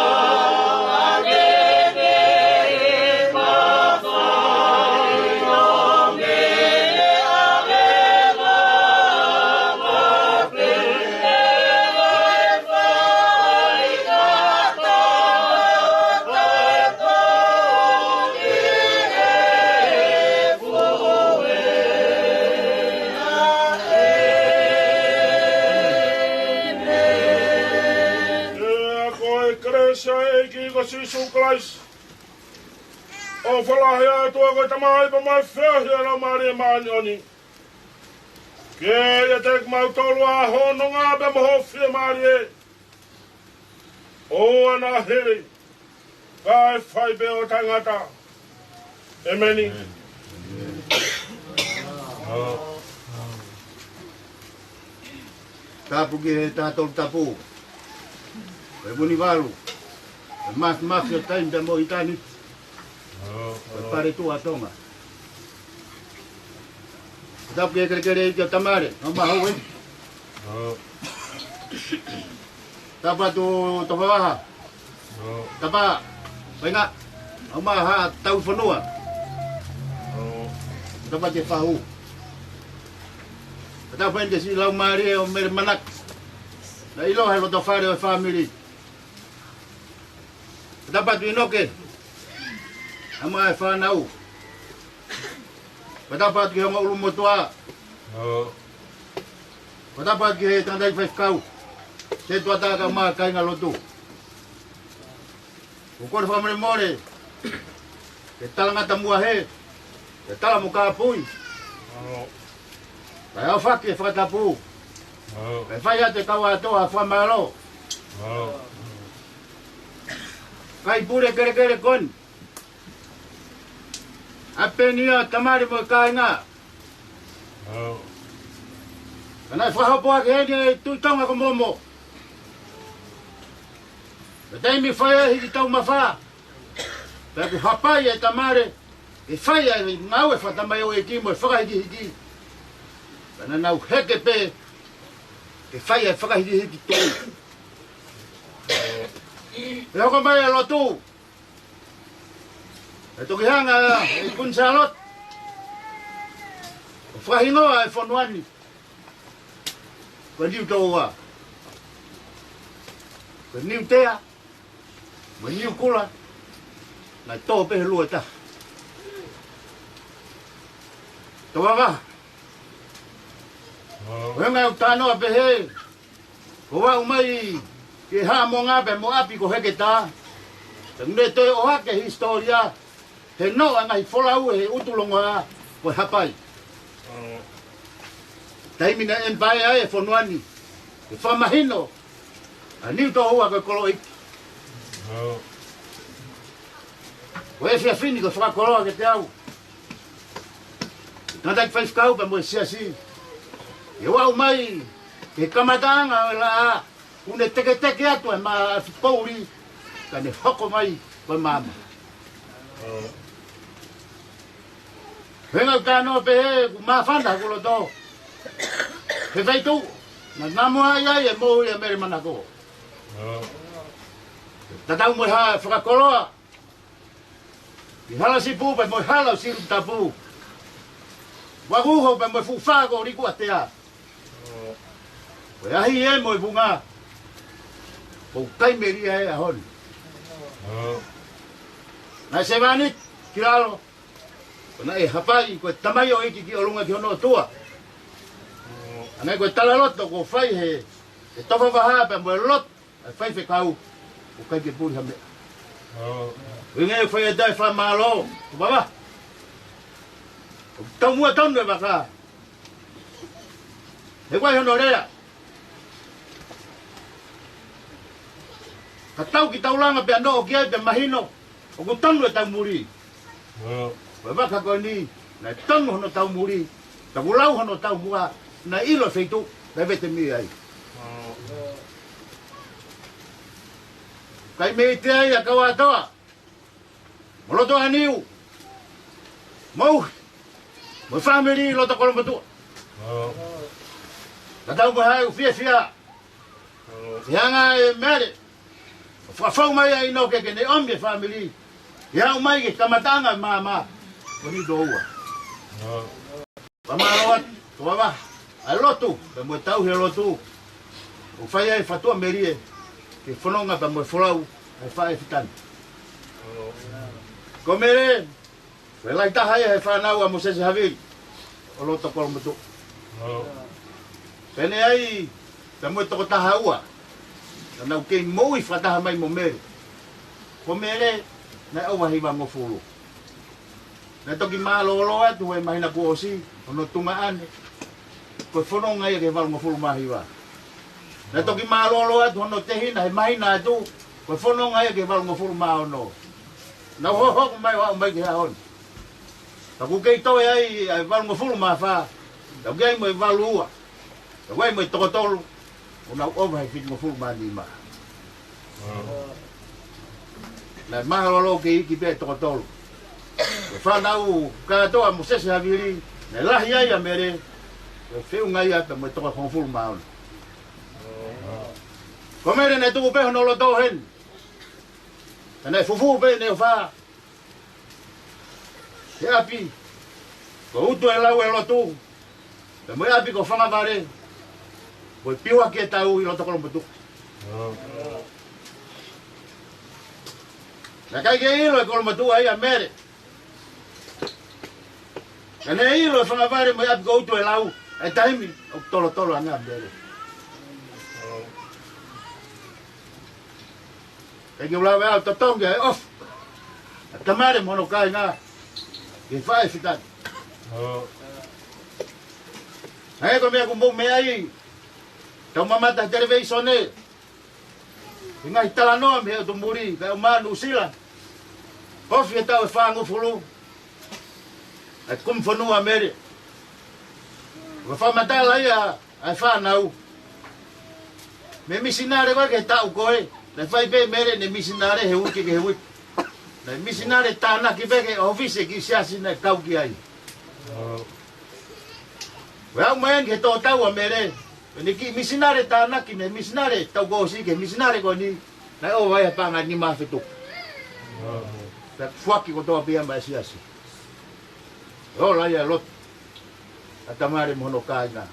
ʻIo, ko e kelesi ʻa e ʻEiki ko Sīsū Kalaisi, ʻofa lahi ʻa e ʻOtua ko e Tamai, pea mo e feohi ʻa e Laumālie Māʻoniʻoni, ke ʻiate kimautolu ʻa hono ngāue pea mo hono fiemālie, ʻo ʻoua naʻa hili, kae fai pē ʻo taʻengata. ʻEmeni. Tapu ki he Tahatolu Tapu, ʻe Vunivalu, ʻe Mafimafi ʻo Taimi pea mo ʻItāniti, ʻe Paletuʻa ʻo Tonga. Tapu ki he kelekele ʻEiki ʻo Tamale, ʻo Mahau ē. Tapu atu Tofavaha. Tapa, Painga, ʻo Maha Taufonua. Tapu atu ki he Fahu. Tapu eni ki he siʻi laumālie ʻo Mele Manaki. Naʻe ʻiloa he loto fale ʻo e fāmili. Tapu atu ʻInoke, ʻa e fānau. Tapu atu ki he ongo ʻulumotuʻa. Tapu atu ki he tangataʻeiki faifekau, setuata kae ʻumaʻā kāingalotu. ʻOku ou kole fakamolemole ke talangata muʻa he, ke tala mo kāpui, kae ʻohake e fakatapu, kae fai atu e kau ʻAtoa fakamālō. Kai pule kelekele ko eni, ʻa Penia, Tamale mo e kāinga. Ka naʻe fakahopo ʻaki heni ʻe Tuʻi Tonga ko Momo, ka taimi fai ai hiki taumafa, pea kuo hapai ʻe Tamale ke fai ʻa e ngāue fakatamaioʻeiki mo e fakahikihiki. Ka naʻa nau heke pē ke fai ʻa e fakahikihiki tuʻi. ʻE hoko mai e lotu, ʻe toki hanga ʻe Kuini Sālote ʻo fakahingoa e fonua ni ko e Niu Toua, ko e Niu Tea, mo e Niu Kula, naʻe tō pē he lua taha. Tofavaha. ʻO hangē ʻoku ou talanoa pehē, ko au mai ki Haʻamonga pea mo ʻapi ko Heketā, te ne toe ʻohake e hisitōlia he noʻo ʻa e ngaahi folau ʻe he ʻUtulongoa ko e hapai. Taimi naʻe ʻemipaea ai e fonua ni, ke fakamahino ʻa Niu Toua ko e koloa ʻeiki. Ko e efiafi ni ko e fakakoloa kiate au, tangataʻeiki faifekau pea mo e siasi, ke u aʻu mai ki he kamataʻanga ʻo e laʻā, ʻoku ne teketeke atu ʻa e maʻa ʻa Fipouli, ka ne hoko mai ko e maama. He ngaahi kānoa pehē, kuo māfana hoku loto. He feituʻu naʻe namu ai ʻa e moʻui ʻa Mele Manako. Tatau mo e hā fakakoloa ʻi Halasipu pea mo e hala ʻo Silitapu. Vakuho pea mo e fuʻu fā ko Likuatea. Ko e ʻahi ē mo e vunga. Ko e kai melie ʻa e ʻaho ni. Naʻe sevāniti ki lalo. Ko naʻe hapai, ko e tamaioʻeiki ki ʻolunga ki hono ʻOtua. ʻA ia ko e talaloto kuo fai he, he tofa vaha pea mo e lotu ʻa e faifekau, ʻoku ʻikai ke puli ha meʻa. ʻO ʻikai fai ʻe taha e fakamālō, ʻo vava. ʻOku taumuʻa tonu e vaka. He ko e ʻai hono lea. Ka tau ki taulanga pea noʻo ki ai pea mahino ʻoku tonu e taumuli. Ko e vaka ko eni, naʻe tonu hono taumuli, ka kuo lau hono taumuʻa, naʻe ʻilo e feituʻu naʻe vete mei ai. Kai mei te ai a Kauatoa, mo Lotoaniu, mo Uhi, mo e fāmili Lotokolomotuʻa. Ka tau mo hai ʻoku fiefia. ʻI he anga ʻe Mele ʻo fakafou mai ʻa ʻInoke ke ne ʻomi e fāmili. ʻI he aʻu mai ki he kamataʻanga ʻo e maama, ko eni toua. Fakamālō atu, ʻo vava ʻa e lotu, pea mo e tauhi e lotu. ʻOku fai ai e fatua melie, ke fononga pea mo e folau ʻa e faʻē fitani. Ko Mele, ko e lahi taha ia he fānau ʻa Mōsese Havili ʻo Lotokolomotuʻa. Pea ne ʻi ai pea mo e toko taha ua naʻa nau kei moʻui fakataha mai mo Mele. Ko Mele naʻe ʻova hivangofulu. Naʻe toki mālōlō atu he māhina kuo ʻosi hono tuongaʻane, ko e fononga ia ki he valungofulu mā hiva. Naʻe toki mālōlō atu hono tehina he māhina atu, ko e fononga ia ki he valungofulu mā ono. Naʻa nau hohoko mai ʻo aʻu mai ki he ʻaho ni. Ka ʻoku kei toe ai ʻa e valungofulu mā fā, ka ʻoku kei ai mo e valu ua, ka ʻoku kei ai mo e toko tolu, ʻoku nau ʻova he fitungofulu mā nima. Naʻe mālōlō ke iiki pē toko tolu. Ko e fānau kātoa ʻa Mōsese Havili, naʻe lahi ai ʻa Mele, ko e feʻunga ia pea mo e toko hongofulu mā ono. Ko Mele naʻe tuku pē hono loto heni. Ka naʻe fufū pē ʻene ʻofa he ʻapi ko Utuʻelau ʻi loto, pea mo e ʻapi ko Fangavale, ko e Piuaki ʻe Tau ʻi Lotokolomotuʻa. Naʻe ʻikai ke ʻilo ʻe Kolomotuʻa ia ʻa Mele. Ka ne ʻilo ʻe Fangavale mo e ʻapi ko Utuʻelau ʻa e taimi ʻoku tolotolo ange ʻa Mele. Ka ke ulawe au totongi ʻa e ʻofa ʻa Tamale mo hono kāinga ki he faʻē fitani. ʻA ia ko e meʻa ʻoku mou meʻa ai, tau mamata he televisone, he ngaahi talanoa mei he ʻotu muli, kae ʻumaʻā Nuʻusila. Ofi e taʻu ʻe fāngofulu ʻa e kumifonua ʻa Mele. Ko e fakamatala ia ʻa e fānau, mei he misinale ko ē ki he taʻu ko ē, naʻe fai pē ʻe Mele ʻene misinale he uike ki he uike. Naʻe misinale tānaki pē ki he ʻōfisi ʻo e kiʻi siasi naʻe kau ki ai. Ko e aʻu mai eni ki he tō tau ʻa Mele, ko ʻene kiʻi misinale tānaki mei he misinale taʻu kuo ʻosi ki he misinale ko eni, naʻe ʻova ia he paʻanga ʻe nima afe tupu. Pea foaki kotoa pē ia maʻa e siasi. Ola ia e lotu ʻa Tamale mo hono kāinga.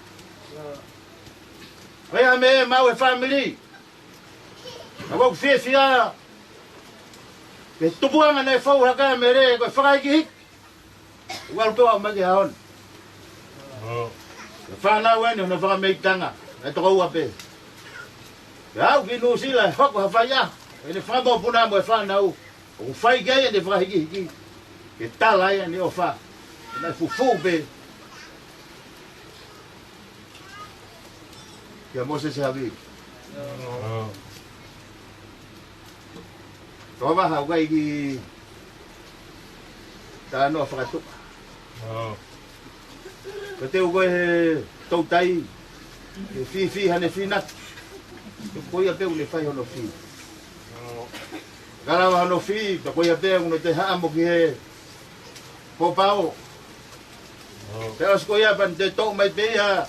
Ko ia meʻa maʻu e fāmili. Ka ʻoku ou fiefia ki he tupuʻanga naʻe fou hake ai ʻa Mele, ko e fakahikihiki. ʻOku ʻalu pē ʻo aʻu mai ki he ʻaho ni. Ko e fānau eni hono fakameʻitanga, naʻe tokoua pē. Pea aʻu ki Nuʻusila ʻo hoko ha faiʻaho ʻene fakamokopuna mo e fānau. ʻOku fai ki ai ʻene fakahikihiki ke tala ai ʻene ʻofa. Naʻe fufū pē kia Mōsese Havili. Tō vaha ʻoku ʻikai ke talanoa fakatuʻa. Ka te u ko e he toutai, ke fīfī hane fīnaki. Ko ia pē ʻoku ne fai hono fī. Ka lava hono fī, ka ko ia pē ʻoku ne toe haʻamo ki he pōpao. Pea ʻosi ko ia pea ne toe toʻo mai pē ia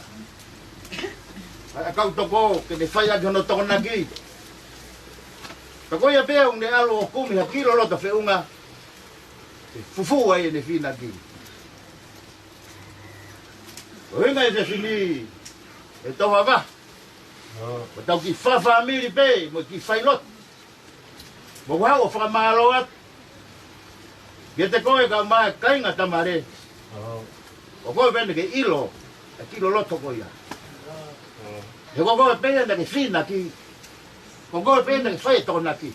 ʻa e kau toko ke ne fai ʻaki hono tokonaki. Ka ko ia pē ʻoku ne ʻalu ʻo kumi ha kilo loto feʻunga ke fufū ai ʻene fīnaki. Ko e ʻuhinga ʻe he fefine ʻe Tohava, ko ʻetau kiʻi fakafāmili pē mo e kiʻi failotu. Mo ʻoku ou haʻu ʻo fakamālō atu kiate koe kae ʻumaʻā e kāinga Tamale. Ko koe pē naʻa ke ʻilo ʻa e kilo loto ko ia. He ko koe pē naʻa ke fīnaki. Ko koe pē naʻa ke fai e tokonaki.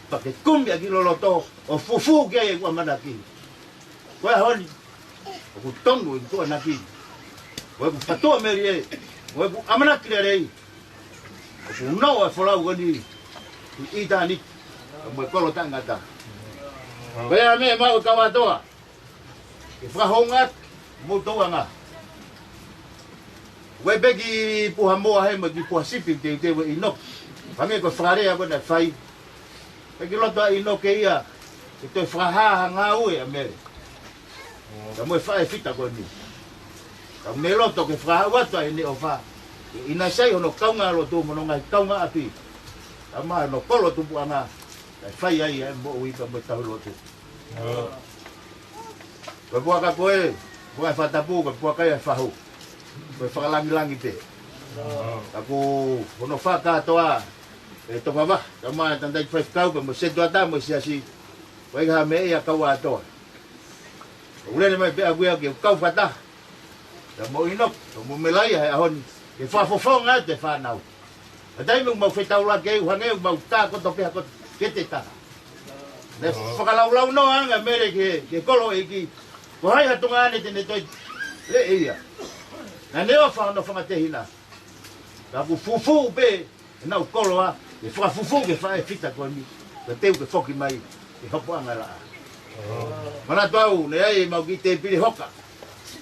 Pea ke kumi ʻa e kilo loto ʻo fufū ki ai ʻeku ʻamanaki. Ko e ʻaho ni ʻoku tonu ʻeku tokonaki. Ko ʻeku fatua melie, ko ʻeku ʻamanaki lelei. ʻOku ou noa e folau ko eni ki ʻitāniti mo e kolo taʻengata. Ko ia mei he maʻu e kau ʻAtoa ke fakahounga atu mo tauanga. Ko e pē kiʻi puha moa he mo e kiʻi puha sipi teuteu ʻe ʻInoke. Hangē ko e fakalea ko ē naʻe fai, ʻoku ʻikai ke loto ʻa ʻInoke ia ke toe fakahā ha ngāue ʻa Mele. Ka mo e faʻē fita ko eni, ka mei loto ke fakahaʻu atu ʻa ʻene ʻofa ke ʻinasi ai hono kaungālotu mo hono ngaahi kaungāʻapi, kae ʻumaʻā hono kolo tupuʻanga, kae fai ai ʻa e moʻui pea mo e tauhi lotu. Ko e puaka ko ē, puaka ʻe fakatapu, ko e puaka ia ʻe fahu. Ko e fakalangilangi pē. Ka ko hono fakakātoa ʻe Tohava, kae ʻumaʻā e tangataʻeiki faifekau pea mo e setuata mo e siasi, ʻoku ʻikai ha meʻa ia kau ʻAtoa. ʻOku lele mai pē ʻaku ia ke u kau fakataha pea mo ʻInoke, pea mo Mele ia he ʻaho ni, ke fakafofonga atu e fānau. ʻA e taimi ʻoku mau fetaulaki ai, ʻoku hangē ʻoku mau tākoto pē ha koto ke te taha. Naʻe fakalaulaunoa ange ʻa Mele ki he, ki he kolo ʻeiki, ko hai ha tuongaʻane te ne toe leʻe ia. Naʻa ne ʻofa hono fanga tehina. Ka ʻoku fufū pē ʻenau koloa, ke fakafufū ki he faʻē fita ko eni, ke teu ke foki mai ki he hopoʻanga laʻā. Manatu au, naʻe ʻi ai ʻemau kiʻi tēpile hoka.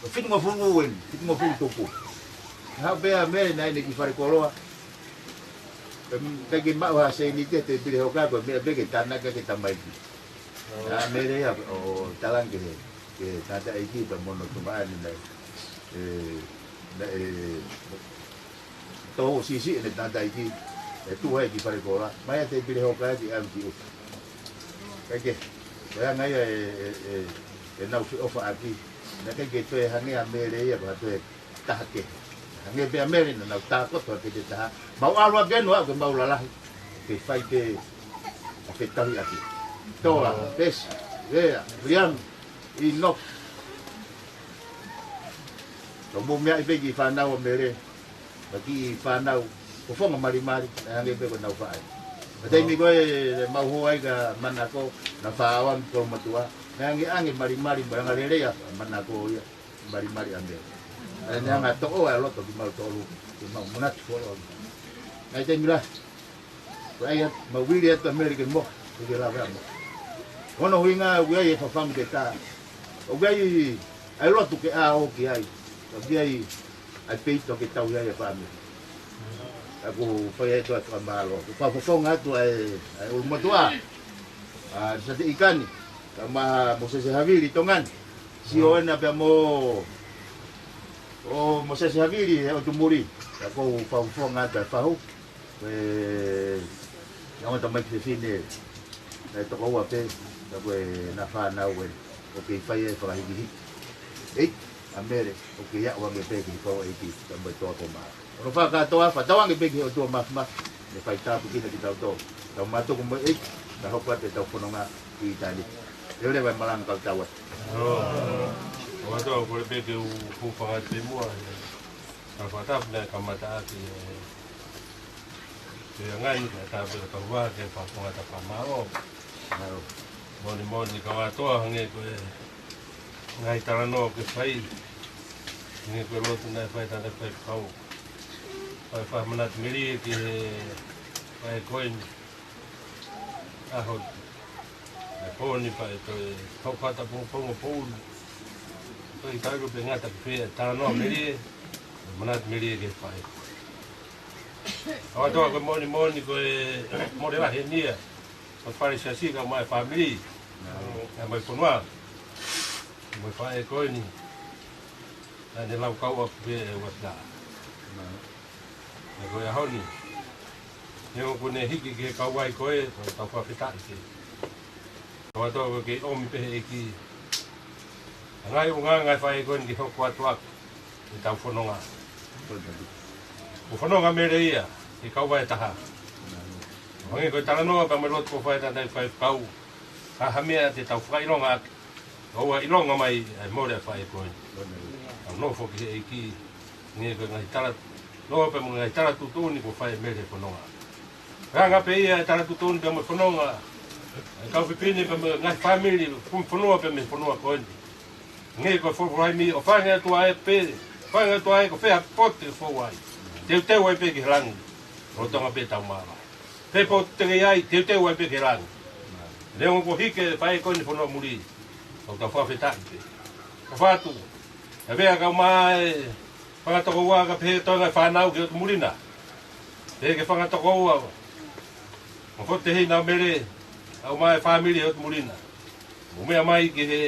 Ko e fitungofulu eni, fitungofulu tupu. Naʻe haʻu pē ʻa Mele naʻa ne kiʻi fale koloa. Pea, pea ke maʻu ha sēniti he tēpile hoka, ko e meʻa pē ke tānaki ki he tamaiki. Naʻe Mele ia ʻo talaange ki he, ki he tangataʻeiki pea mo hono tuongaʻane naʻe, ē, naʻe, ē, tō siʻisiʻi ʻene tangataʻeiki, ʻe tuʻu ai ki fale koloa, mai ʻa e tēpile hoka ki ʻalu ki ʻuta. Kae kehe, ko e anga ia ʻe, ʻe, ʻe, ʻenau feʻofaʻaki, naʻe ʻikai ke toe hangē ʻa Mele ia ko ha toe taha kehe. Hangē pē ʻa Mele naʻa nau tākoto hake te taha. Mau ʻalu hake ʻo aʻu ke mau lalahi. Ke fai pē ʻa e fetauhiʻaki. Toa, Pesi, Lea, Liam, ʻInoke. Ka mou meaʻi pē kiʻi fānau ʻa Mele, ka kiʻi fānau fofonga malimali, naʻe hangē pē ko ʻenau faʻē. Ka taimi ko ē naʻa mau hū ai kia Manako, naʻa Faʻaoa mo Kolomotuʻa, naʻe angeange malimali mo e anga lelei ʻa Manako ia, malimali ʻa Mele. Naʻe hanga ʻo toʻo ʻa e loto kimautolu, ke mau manatu foʻou. Naʻe taimi lahi ko ē ia, mau vili atu ʻa Mele ke mohe, ke ke lava mo. Ko hono ʻuhinga ʻoku ʻi ai e fafangu ke tā. ʻOku ʻi ai ʻa e lotu ke ʻā ʻo ki ai. ʻOku ʻi ai ʻa e peito ke tauhi ai e fāmili. ʻOku ou fai atu ʻa e fakamālō. ʻOku ou fakafofonga atu ʻa e, ʻa e ʻulumotuʻa, ʻa Sate ʻIkani, kae ʻumaʻā Mōsese Havili Tonga ni. Sio ena pea mo, ʻo Mōsese Havili he ʻotu muli. ʻOku ou fakafofonga atu ʻa e fahu. Ko e, ʻa e ongo tamaiki fefine, naʻe toko ua pē, ka ko ʻena fānau ē, ʻoku kei fai e fakahikihiki. ʻEiki, ʻa Mele, ʻoku kei aʻu ange pē ki he kau ʻeiki, ka mo e toa ko mā. Hono fakakātoa, fakatauange pē ki he ʻOtua Māfimafi, ne fai tāpuekina kitautolu. Tau mātuku mo e ʻEiki, ka hoko atu ʻetau fononga ʻi ʻitāniti. Leveleva e malanga kau tau atu. ʻO, ʻo atu au kole pē ke u hūfanga atu pē muʻa, ē. Ka fakatapu naʻe kamata ʻaki, ē, ke angai, ka tapu ka vā, ke fakafofonga atu ʻa e fakamālō. Mālō. Moʻoni moʻoni kau ʻAtoa hangē ko e ngaahi talanoa ke fai. Hangē ko e lotu naʻe fai tana fai kau. Fai fakamanatu melie ki he fai ko eni. ʻAho ni. ʻE pō ni pea ʻe toe hoko atu pongipongi ʻo pō ni. Toe ʻikai ko e pē ngata ki he talanoa melie, manatu melie ki he fai. ʻOatu ko e moʻoni moʻoni ko e mole lahi eni ia. Ko e fale siasi kae ʻumaʻā e fāmili. Kae ʻumaʻā e fonua. Mo e faʻē ko eni, naʻa ne laukau ʻaupito pē ʻe ua tā. Naʻe ko e ʻaho ni, neongo kuo ne hiki ki he kauaʻi ko ē, ko e tau fakafetaʻi ke. Kau atu ko e kei ʻomi pē he ʻEiki. ʻA e ngaahi ʻulungaanga ʻa e faʻē ko eni ke hoko atu ʻaki ʻetau fononga. Ko e fononga Mele ia, ʻi he kauaʻi ʻe taha. Hangē ko e talanoa pea mo e lotu ko ē ʻa e tangataʻi faifekau. Ka ha meʻa te tau fakaʻilonga ʻaki. ʻOua ʻilonga mai ʻa e mole ʻa e faʻē ko eni. Tau nofo ki he ʻEiki, hangē ko e ngaahi tala, nofo pea mo e ngaahi tala tuʻutuʻuni kuo fai ʻe Mele he fononga. Hanga pē ia ʻa e tala tuʻutuʻuni pea mo e fononga, ʻa e kau fefine pea mo e ngaahi fāmili, kumi fonua pea mo e fonua ko eni. Hangē ko e folofola ʻa e ʻEiki, ʻofa ange ʻa e ʻOtua ē pea, ʻofa ange ʻa e ʻOtua ē ko fē ha potu te ke fou ai. Teuteu ai pē ki he langi, lolotonga pē ʻetau māvae. Fē potu te ke ʻi ai, teuteu ai pē ki he langi. Neongo kuo hiki ʻe he faʻē ko eni e fonua muli, ʻoku tau fakafetaʻi pē. ʻOfa atu, ʻe vea kau mai e fanga tokoua ka pehē toenga e fānau ki he ʻotu muli na. Pehē ki he fanga tokoua, mo e fototehina ʻo Mele, kau mai e fāmili he ʻotu muli na. Mou meʻa mai ki he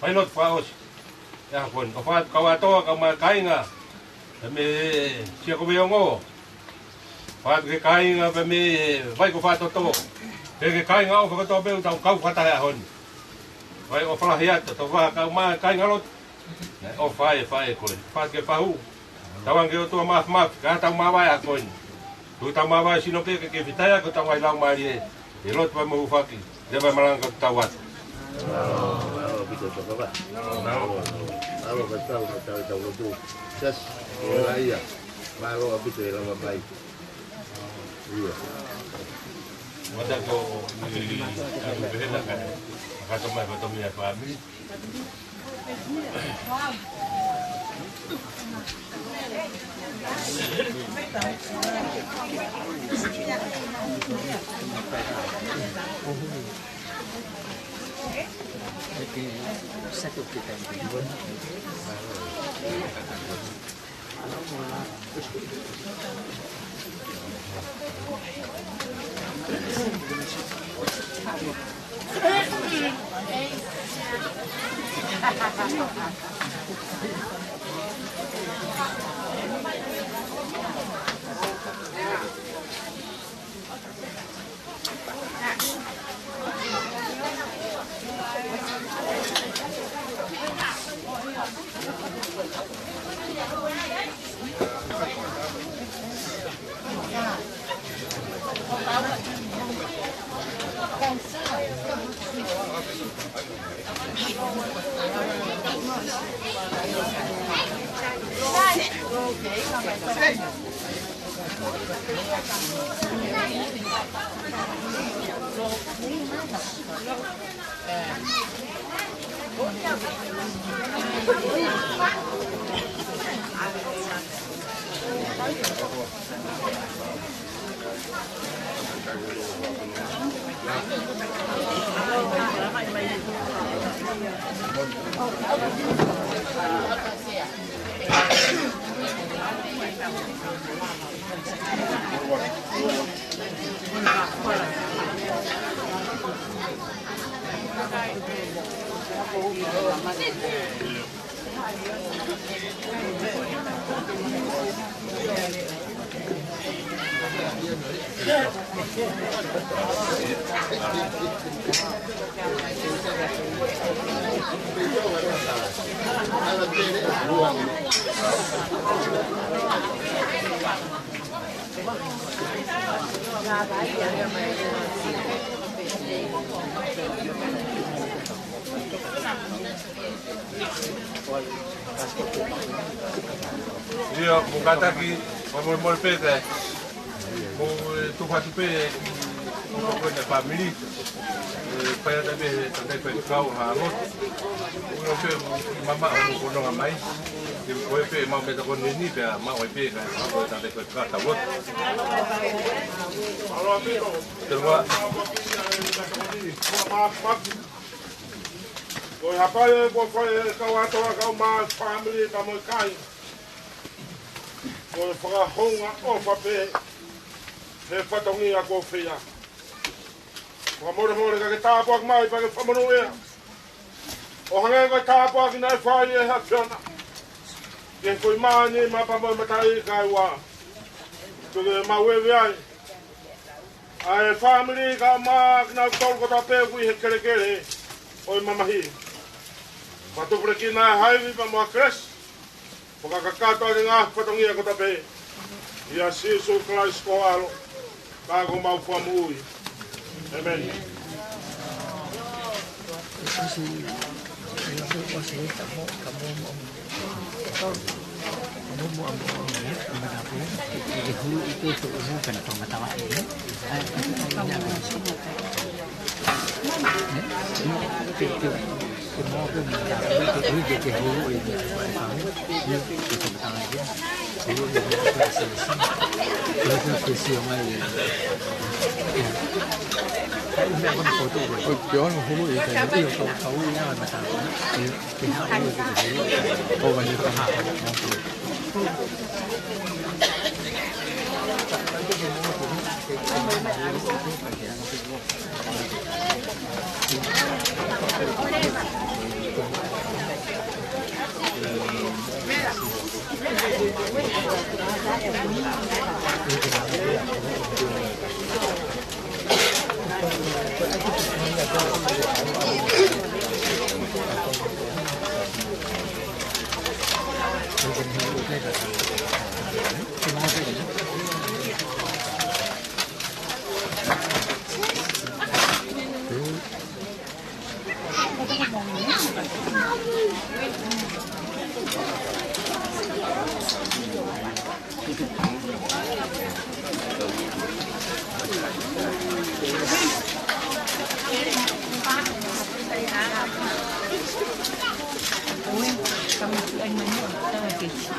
failotu fakaʻosi ʻo e ʻaho ko eni. ʻOfa atu kau ʻa e toa, kau mai e kāinga, pea mo e Siakoveongo. ʻOfa atu ki he kāinga pea mo e Vaikofaʻatoto. Pea ki he kāinga ʻofa kotoa pē ʻoku tau kau fakataha he ʻaho ni. Fai ʻofa lahi atu, tofa kau mai e kāingalotu. Naʻe ʻofa ai e faʻē ko eni. ʻOfa atu ki he fahu. Tauange ʻOtua Māfimafi, ka tau māvae he ʻaho ko eni. Tuku ʻetau māvae sino pē ke ke fetaulaki ʻaki hotau ngaahi laumālie. ʻI he lotu pea mo e hūfaki, leva e malanga ka tau atu. Mālō, mālō ʻaupito tokava. Mālō, mālō, mālō ka tau, ka tau, tau lotu. Yes, ʻo ia. Mālō ʻaupito e lava mai. Ia. Mata ko i, atu pehena ka, ka tau mai, ka tau mai e fāmili. Ia, mou kātaki, mou molemole pē kae mou, ē, tuku atu pē ki he fāmili. Ē, fai atu pē he tangataʻi faifekau ha lotu. Mou ō pē, mou mamaʻo hoʻomou fononga mai. Ke ko e pē mau meta ko eni pea mau ʻai pē kae hoko e tangataʻi faifekau ʻetau lotu. Te lua. Ko e hapai ē kuo fai ʻe he kau ʻa e toa kau mai e fāmili pea mo e kāinga. Ko e fakahounga ʻofa pē he fatongia kuo fai. Fakamolemole ka ke tāpuaki mai pea ke fakamonūʻia. ʻO hangē ko e tāpuaki naʻe fai ʻe he ʻAfiona ki he kui mā ni, mapa mo e mataʻi kae ua, tuku ke mau ʻeve ai ʻa e fāmili kae ʻumaʻā kinautolu kotoa pē ʻoku ʻi he kelekele ʻo e mamahi. Fakatupulekina ʻa e ivi pea mo e kelesi, fakakakato ʻa e ngaahi fatongia kotoa pē, ʻia Sīsū Kalaisi ko ho ʻAlo, ka ko homau Fakamoʻui. ʻĒmeni.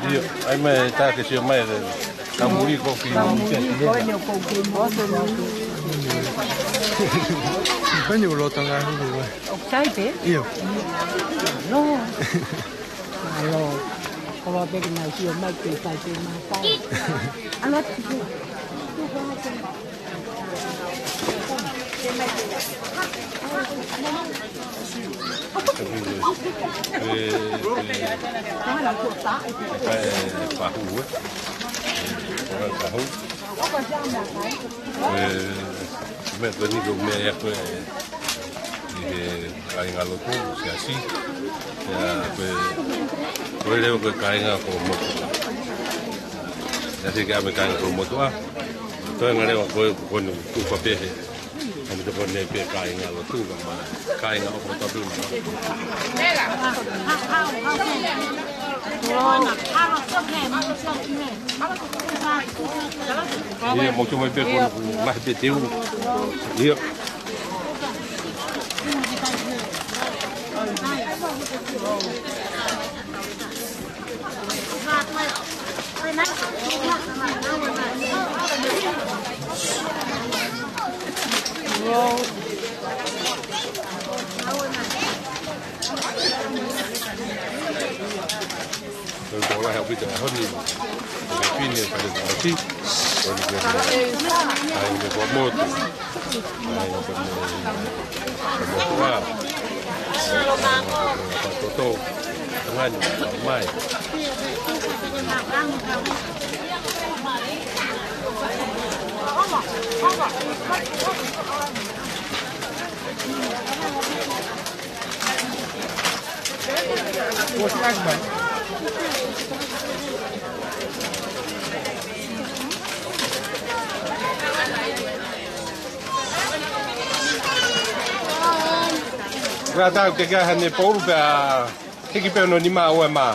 ʻIo, ʻai mai tā ke sio mai le. Kamuli ko ki. Peni ulo tanga hulu. ʻOku taipe? ʻIo. No. Mālō. Ko ua pē ke nau sio mai ke taipe mai kai. ʻAlo atu. Ē, ē, ē, pahu, ē. Ē, pahu. Ē, meʻa ko eni ko e meʻa ia ko ē ʻi he kāingalotu, siasi. Ia, ko e, ko e leo ko e kāinga ko Motuʻa. Ia, siasi ke ame kāinga ko Motuʻa. Toenga leva ko e, ko eni tufa pehē. Kami toko nei pē kāingalotu, ka ma kāinga ʻoku tapu ma. Ia, mo tu mai pē ko lahi pē teu. Ia. Ko e lahi ʻaupito ʻa e ʻaho ni. Ko e pine, ko e ʻaho ni. Ko e ʻaho ni ko e motu. ʻAi, ko e motu ʻa. Ko e toto. Tangani, mai. Ngā tau ke kia hane pouru pea hiki pē hono nima ʻo e mā.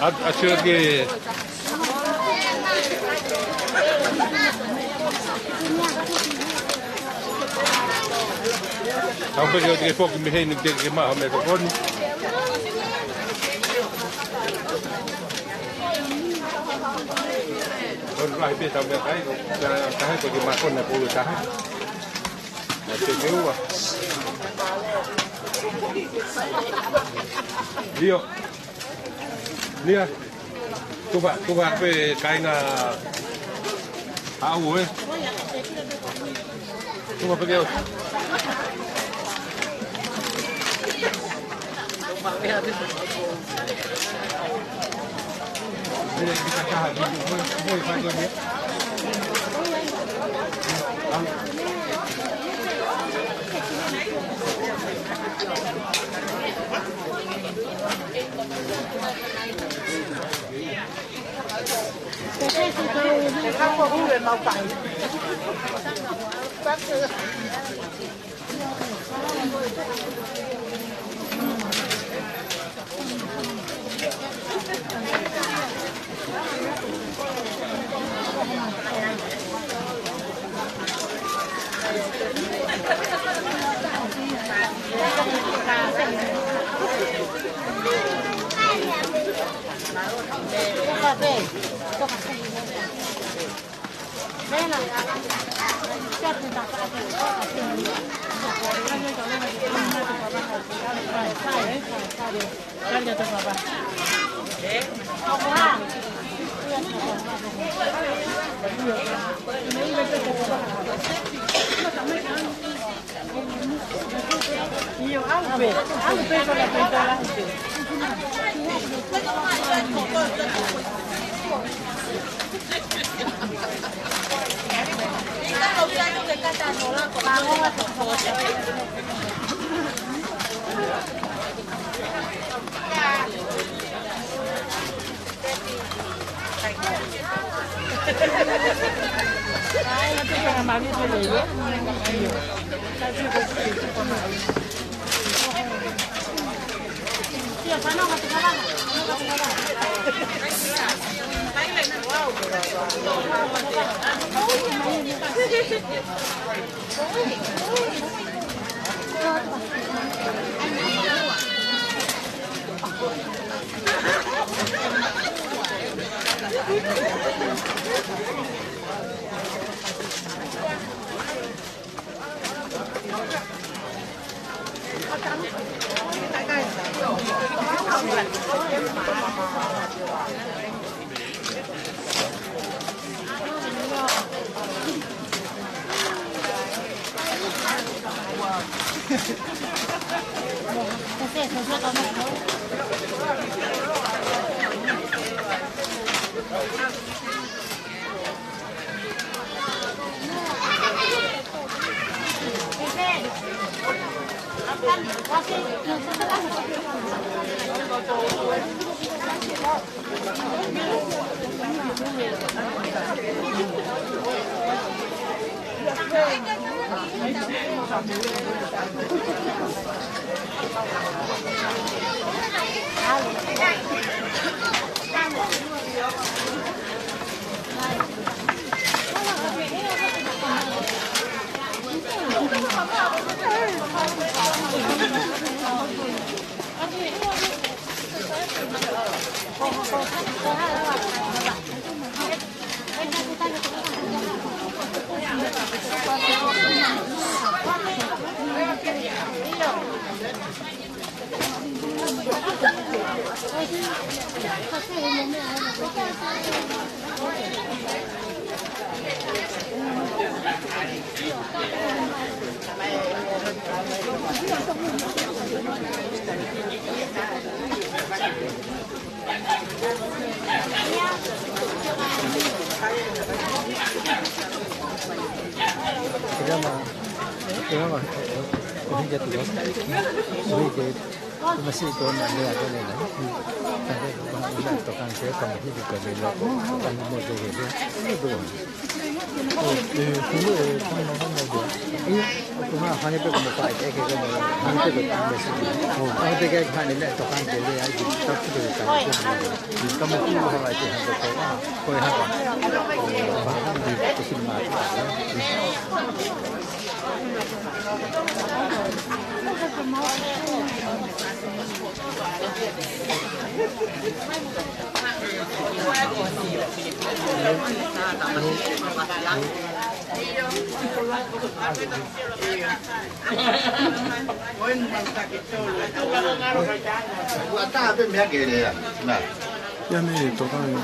At-, atira ke. Tau peke o te ke foki mei heni te ke maha me ko koni. Ko e lahi pē tau meʻakai, ka, ka hei ko ke makona ko ulu taha. Ka te ke ua. Lio. Lia. Tufa, tufa pē kāinga ʻaʻau ē. Tufa pē ke ʻosi. Ua tā pē meʻa ke lea. Nā. Ia ne toka ia.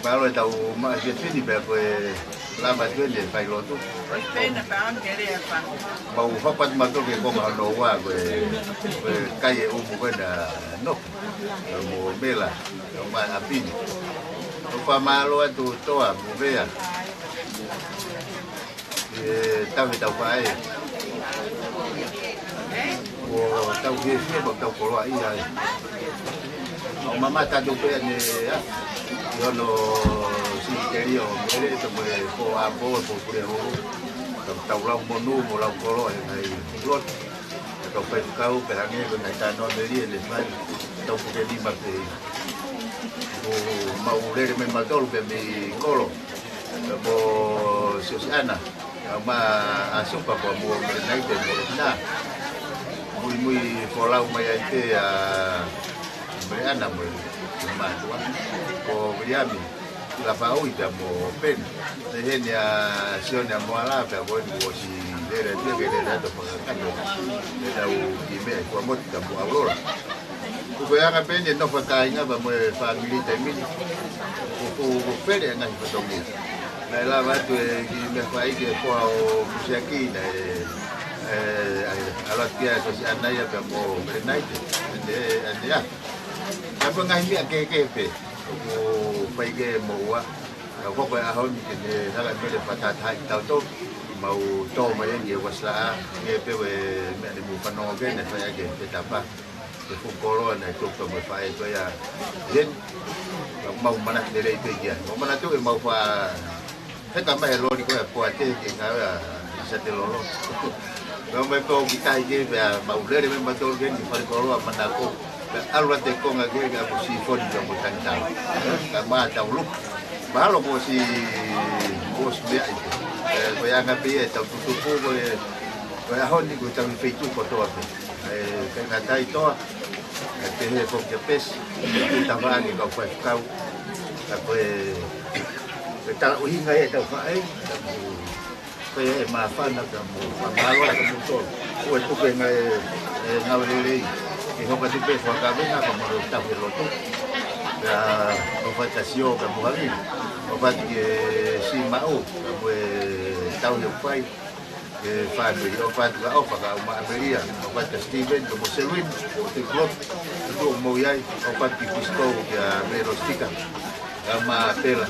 Mālō e tau maʻu e fiefia ni pea ko e lava atu eni e fai lotu. Mau hoko atu mautolu ki he konga hono ua ko e, ko e kai e ʻumu ko ena no. Mo Mela, mo ʻApini. ʻOku fakamālō atu Toa, mo Vea. ʻI he tauhi ʻetau faʻē. Ko ʻetau fiefia mo ʻetau koloaʻia ai. ʻO mamata atu pē ʻanenai, ʻi hono siʻi telio, Mele, ʻe tomo e ko a po, ko pule holo. Tau, tau lau monū, mo lau koloa, he ngaahi lotu. ʻE tau faifekau, pea hangē ko e ngaahi talanoa Mele ʻene fai, tau puke nima pē. ʻO mau lele mai mautolu pē mei kolo. Mo Siosiana, ʻa ma ʻa Supa ko mo Mele Naite mo Lena. Muimui folau mai ai pē ʻa Mele Ana mo e mātuʻa. Ko Viliami, Lafaui pea mo Peni. Pehē ni ʻa Sione ʻa Moala pea ko eni kuo ʻosi lele pē ke lele atu fakakato. ʻE tau kiʻi meʻa ʻi Fuaʻamotu pea mo ʻAulola. Ko e anga pē eni e nofo ʻa e kāinga pea mo e fāmili taimi ni. Ko, ko, ko Pele ʻa e ngaahi fatongia. Naʻe lava atu e kiʻi meʻa fai ke foha ʻo Kusiaki naʻe, ʻe, ʻe, ʻalu atu ki ai Siosiana ia pea mo Mele Naite. ʻAne, ʻane ʻa. Naʻe fai ngaahi meʻa kehekehe pē. ʻOku fai ke mo ua. Ka ko e ʻaho ni ke ne hala Mele fakatātā ʻi tautolu. Mau tō mai eni e uaisila ʻa. Ke pē ʻe meʻa ne mou fanongo ke ne fai ake ke tapa. Ke fuʻu koloa naʻe tuku mo e faʻē ko ia. Ien. Ka mau manatu lelei pē ia. Mau manatu ʻe mau fa-, heka mai e loli ko ia poate ke ngāue ʻa Sate Lolo. Mau mai pē ʻo kitai ke pea mau lele mai mautolu ke ni fale koloa manako. Pea ʻalu atu e konga ke ka mo sifoni ka mo tangitau. Ka ma tau luku. Mahalo ko si, ko si meʻa ʻi. ʻE, ko e anga pē ia ʻetau tutupu ko e, ko e ʻaho ni ko ʻetau ʻi feituʻu kotoa pē. ʻE, kāinga tai Toa, ʻe pehē foki ʻa Pesi, ʻe tava ange kau faifekau, ka ko e, ko e talaʻuhinga ia ʻetau faʻē, ka ko e, ko e māfana ka mo, fakamālō ka mo tolo. Ko e tuku e ngaahi, e ngāue lelei, ke hoko atu pē fakakavenga ka mo lo tau he lotu. Ka mo fai ta sio ka mo havi, mo fai ke si maʻu, ka mo e tau he fai, ke fāmili, ʻofa atu ka ʻofa ka uma ʻAmelia, ʻofa atu Steven, ka mo Selwyn, ʻo te Glock, ʻo tuʻu mo i ai, ʻofa atu ki Pisco, kia Melo Stika, ka ma Pela,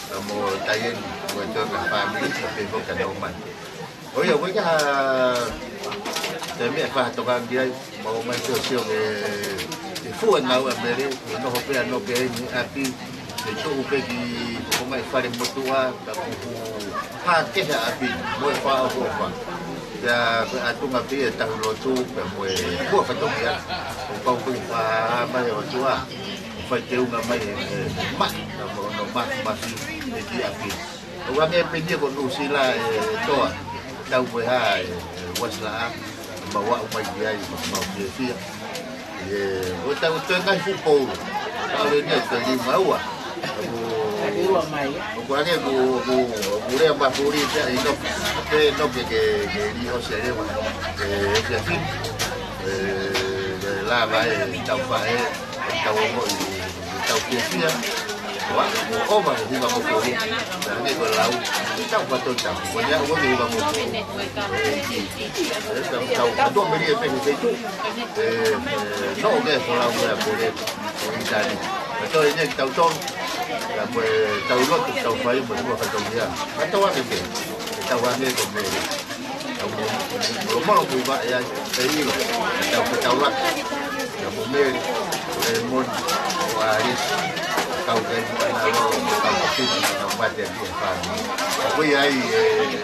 ka mo Taieni, ko e toka fāmili, ka pē foki ka nau mai. ʻO ia, ko e ka, te meʻa fahatokangi ai, Mau mai sio sio ke, ke fua ngāue ʻa Mele, ke noho pē ʻa Noke eni ʻapi, ke tuʻu pē ki ko mai fale motuʻa, ka kuku hā kehe ʻapi, mo e fā ʻofa. Pea ko e ʻatunga pē e tahu lotu, pea mo e fua fatongia, ʻo pau pē fā mai ʻOtua, ʻo fai teunga mai e, e mahi, ka mo no mahi, mahi, e ki ʻapi. ʻO ange pē nia ko Nuʻusila e Toa, tau ko e hā e, e uaisila ʻa, mau aʻu mai ki ai, mau fiefia. ʻE, ʻo tau toe ngaahi fuʻu poulu. Tau le nia toe lima ua. ʻO, ʻo ko ange ko, ko, ko lea mafuli pea ʻi no, pē no ke, ke, ke li o se lewa. ʻE, ʻe fiafia. ʻE, ʻe lava e tau faʻē. Tau ongoʻi, tau fiefia. Ua, ʻo ova, hiva mo kolu. Tane ko lau. Tau pato tau. Ko nia ua hiva mo kolu. ʻE, tau, tau, tau, tau meri e pehe feitu. ʻE, ʻe, no ke ko lau mo e pole. ʻO i tani. Tau ʻi ne tau tolu. Ka mo e tau lotu, tau fai, mo e ua fatongia. Ka tau ake pē. Tau ake ko meri. Tau mo, mo, mo, mo, mo, mo, ʻe ʻilo, tau ko tau laka, tau mo Mele, ko e moni, ko Alisi, kau kai mo ana lo, kau ko fiti, kau mate ki e fāmili. Ko ia ai, e, e,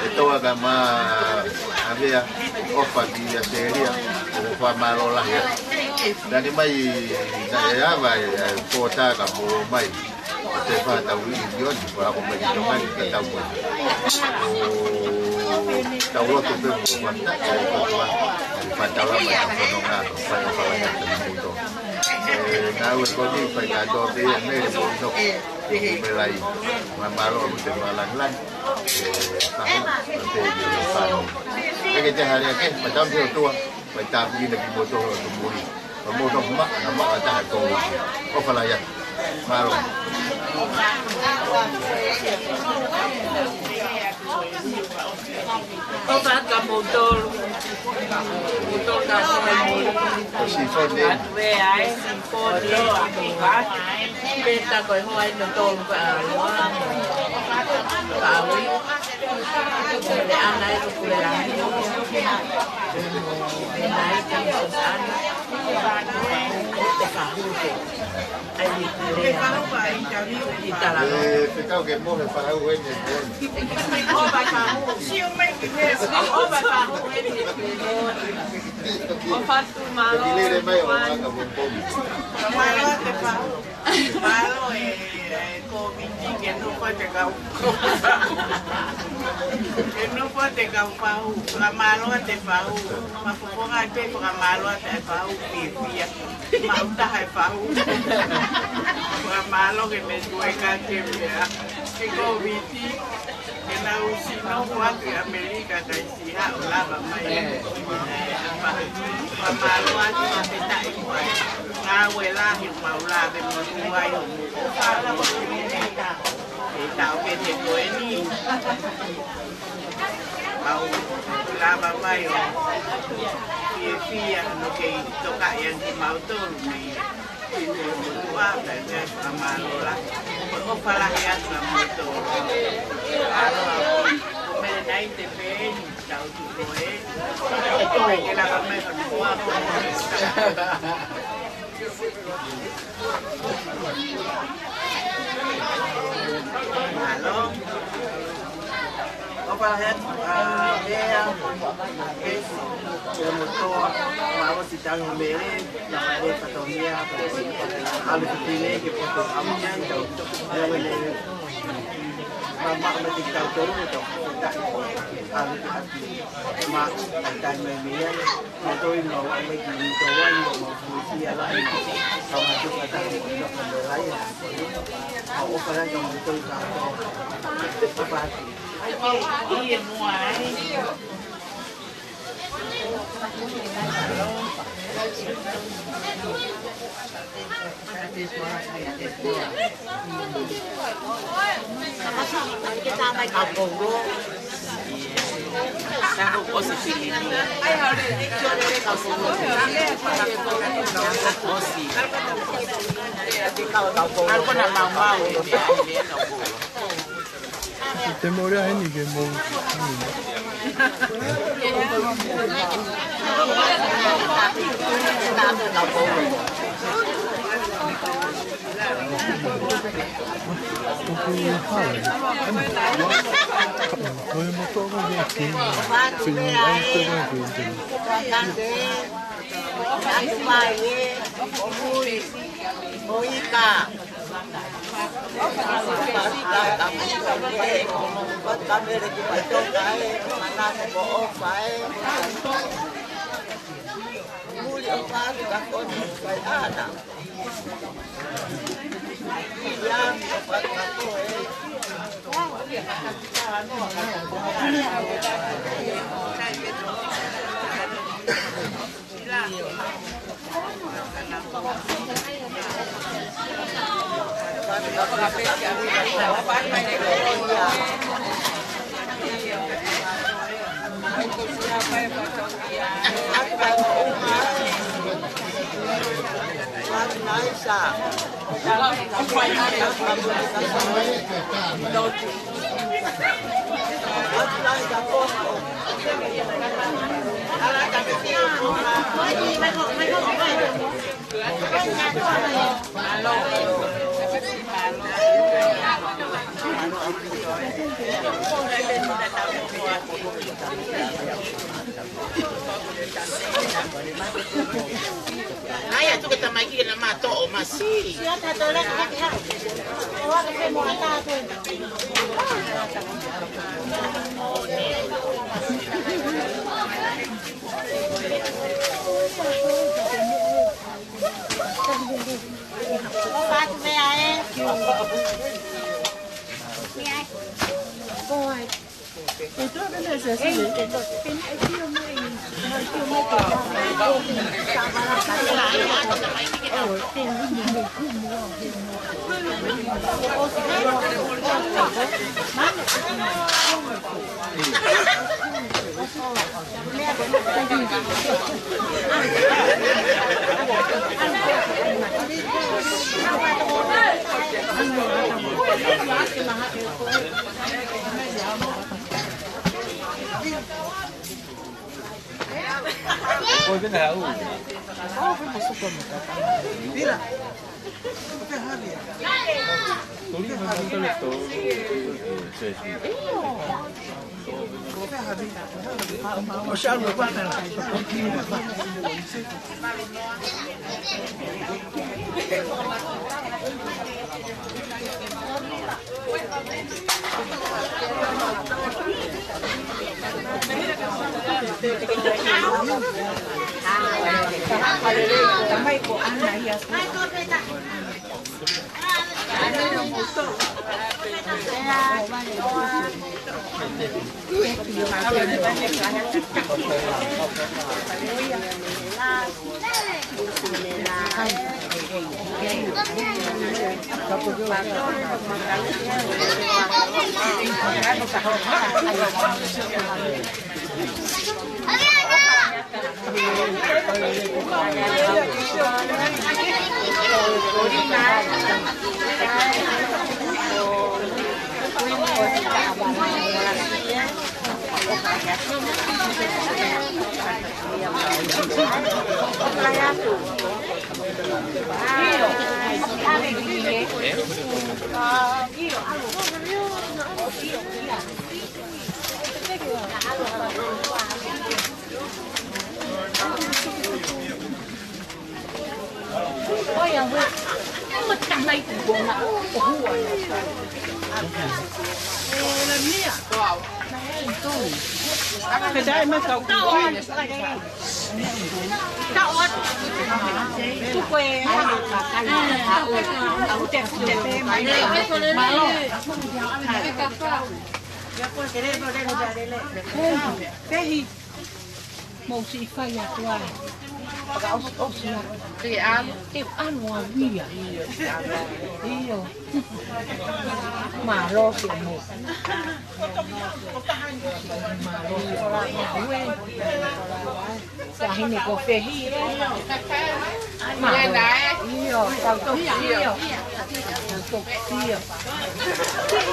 e Toa ka ma Avea, ʻofa ki ʻAositelēlia, ʻo fakamālō lahi. Nani mai, naʻe ava, e, e, pōtā ka mo mai. Te fa tau ʻi ʻIo ni, ko ako mai ki Tonga ni, ka tau mai. ʻO tau loto pē mo fanta, e ko tua, e fa tau la mai ka fononga, ka fai o fala ya te ni muto. E, na Aua ko ni fai kātoa pē ia mele mo no. Ko mele ai. Mālō ʻaupito e fakalāngilangi. Ē, taha, ʻo te ia fānau. ʻE ke te hale ake, mai tau te ʻOtua, mai tāpuekina kimoutolu ʻo e moʻui. Pea mo tau ma, na ma ata ko. ʻOfa lahi atu. Mālō. ʻOfa atu kia moutolu. Moutolu kātoa. Ko e sīfoni. Atu e ai, sīfoni. Pea ko e hoa ʻi nautolu ko e ʻaloʻofa. Pau. Ko e ana e tuku le langi. Pea ai te ana. Te fahu ke. Ai ni te lea. Te fahu pa i kami. I tala. Ē, fekau ke mohe fahu eni. ʻO pa fahu. Siu mai ki he. ʻO pa fahu eni. ʻOfa atu mālō. Ki lele mai ʻo aka pompom. Mālō te fahu. Mālō e, e, kōmiti ke nofo te kau. Ke nofo te kau fahu. Fakamālō te fahu. Mafofonga te fakamālō te fahu. Pipia. Mau taha e fahu. Fakamālō ke me tue ka te mea. Ke kōmiti. Ke nau sino kuaki ʻAmelika kai siha ʻo lava mai. Fakamālō atu ʻa te taʻi kuai. Ngāue lahi mau lave mo tuai ʻo mu. ʻE tau ke te ko eni. Mau lava mai ʻo fiefia no kei toka ia ki mautolu mai. Ua, pea fakamālō lahi. ʻOfa lahi atu kia moutolu. Aloha, ko mele nai te peni, tau tu ko e. Ke lava mai ko ua. Mālō. ʻOfa lahi atu, ʻa, Mea, Pesi, ʻa Motoa, ʻa Osi Tango Mele, ʻa Mele Fatongia, ʻa Lupitine, ke poto kami ai, ʻa Mele, ma, ma, ma, te kau tolu, ʻa Lupitine, ma, ʻa Tango Mele, ma toi, ma, wa, ma, ki, ma, toi, ma, ma, fusi, ʻa, la, ma, ma, ma, ʻa, ʻa, ʻa, ʻa, ʻa, ʻofa lahi atu kia moutolu kātoa. ʻOfa atu. Te mou lea heni ke mou. Ai, atu ke tamaiki ke na mātoʻo masi. Pehi, mou siʻi fai atu ai. Fakaʻosiʻosi atu. Ke ʻalu. Ke ʻalu ʻo via. ʻIo. Mālō ke mo. Mālō ke mo. Taʻahine ko Fehi, ē? Mālō. ʻIo, tau toki ʻio. Tau toki ʻio.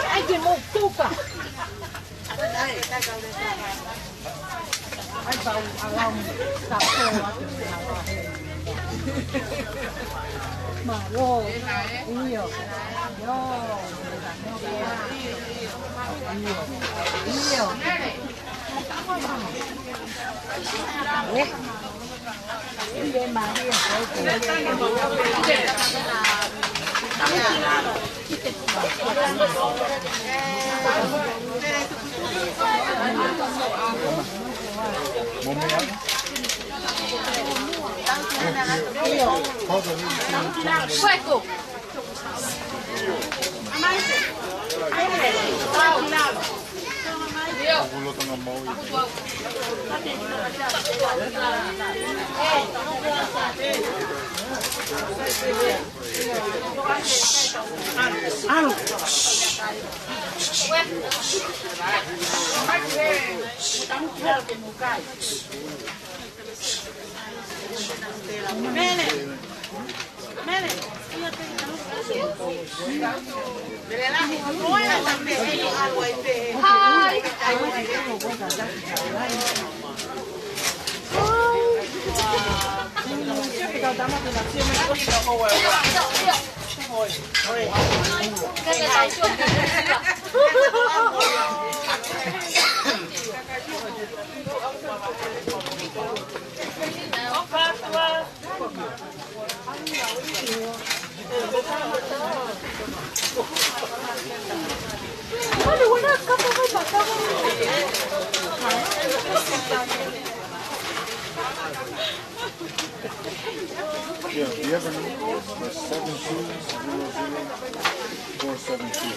ʻAi ke mou tuka. Ai, pau, alam, tapo, atu, mālō. ʻIo. ʻIo. ʻIo. ʻIo. Fuego. Yeah, do you have a number? It's seven two zero zero four seven two.